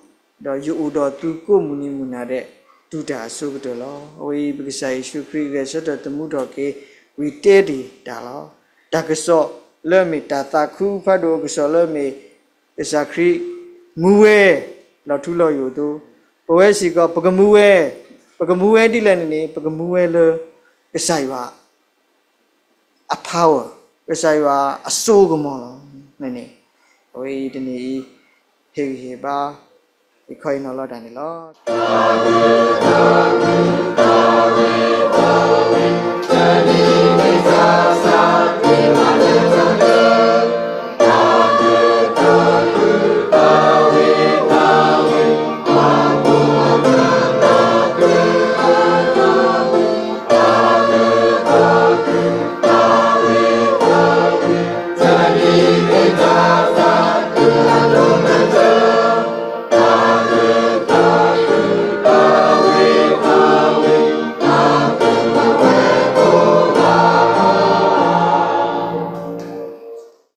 ဒီးယအိၣ်ဒီးသုကိးမုၢ်နံၤမုၢ်နၤဒဲး တုၤတၢ်အစိကတၢၢ်လီၤ. အဝဲအံၤ ပကစၢ်ယ့ၣ်ၡူးခရံာ်ဂဲၤဆၢထၢၣ်သမူထီၣ်က့ၤ ဝံၤတဲတ့ၢ်တၢ်လီၤ. တၢ်ကစီၣ်လၢအမ့ၢ်တၢ်သးခုဖးဒိၣ်အကစီၣ်လၢအမ့ၢ် ကစၢ်ခရံာ်မူဝဲ လီၤထူလီၤယိာ်အသိး, ပဝဲစ့ၢ်ကီး ပကမူဝဲ, ပကမူဝဲဒ်လဲၣ်န့ၣ်န့ၣ် ပကမူဝဲလၢ ကစၢ်ယွၤ အ power ကစၢ်ယွၤအစိကမီၤလီၤန့ၣ်န့ၣ် အဝဲအံၤတနံၤအံၤ ဟ့ၣ်ဂံၢ်ဟ့ၣ်ဘါ ယခီအံၤနီၤလီၤတၢ်န့ၣ်လီၤ.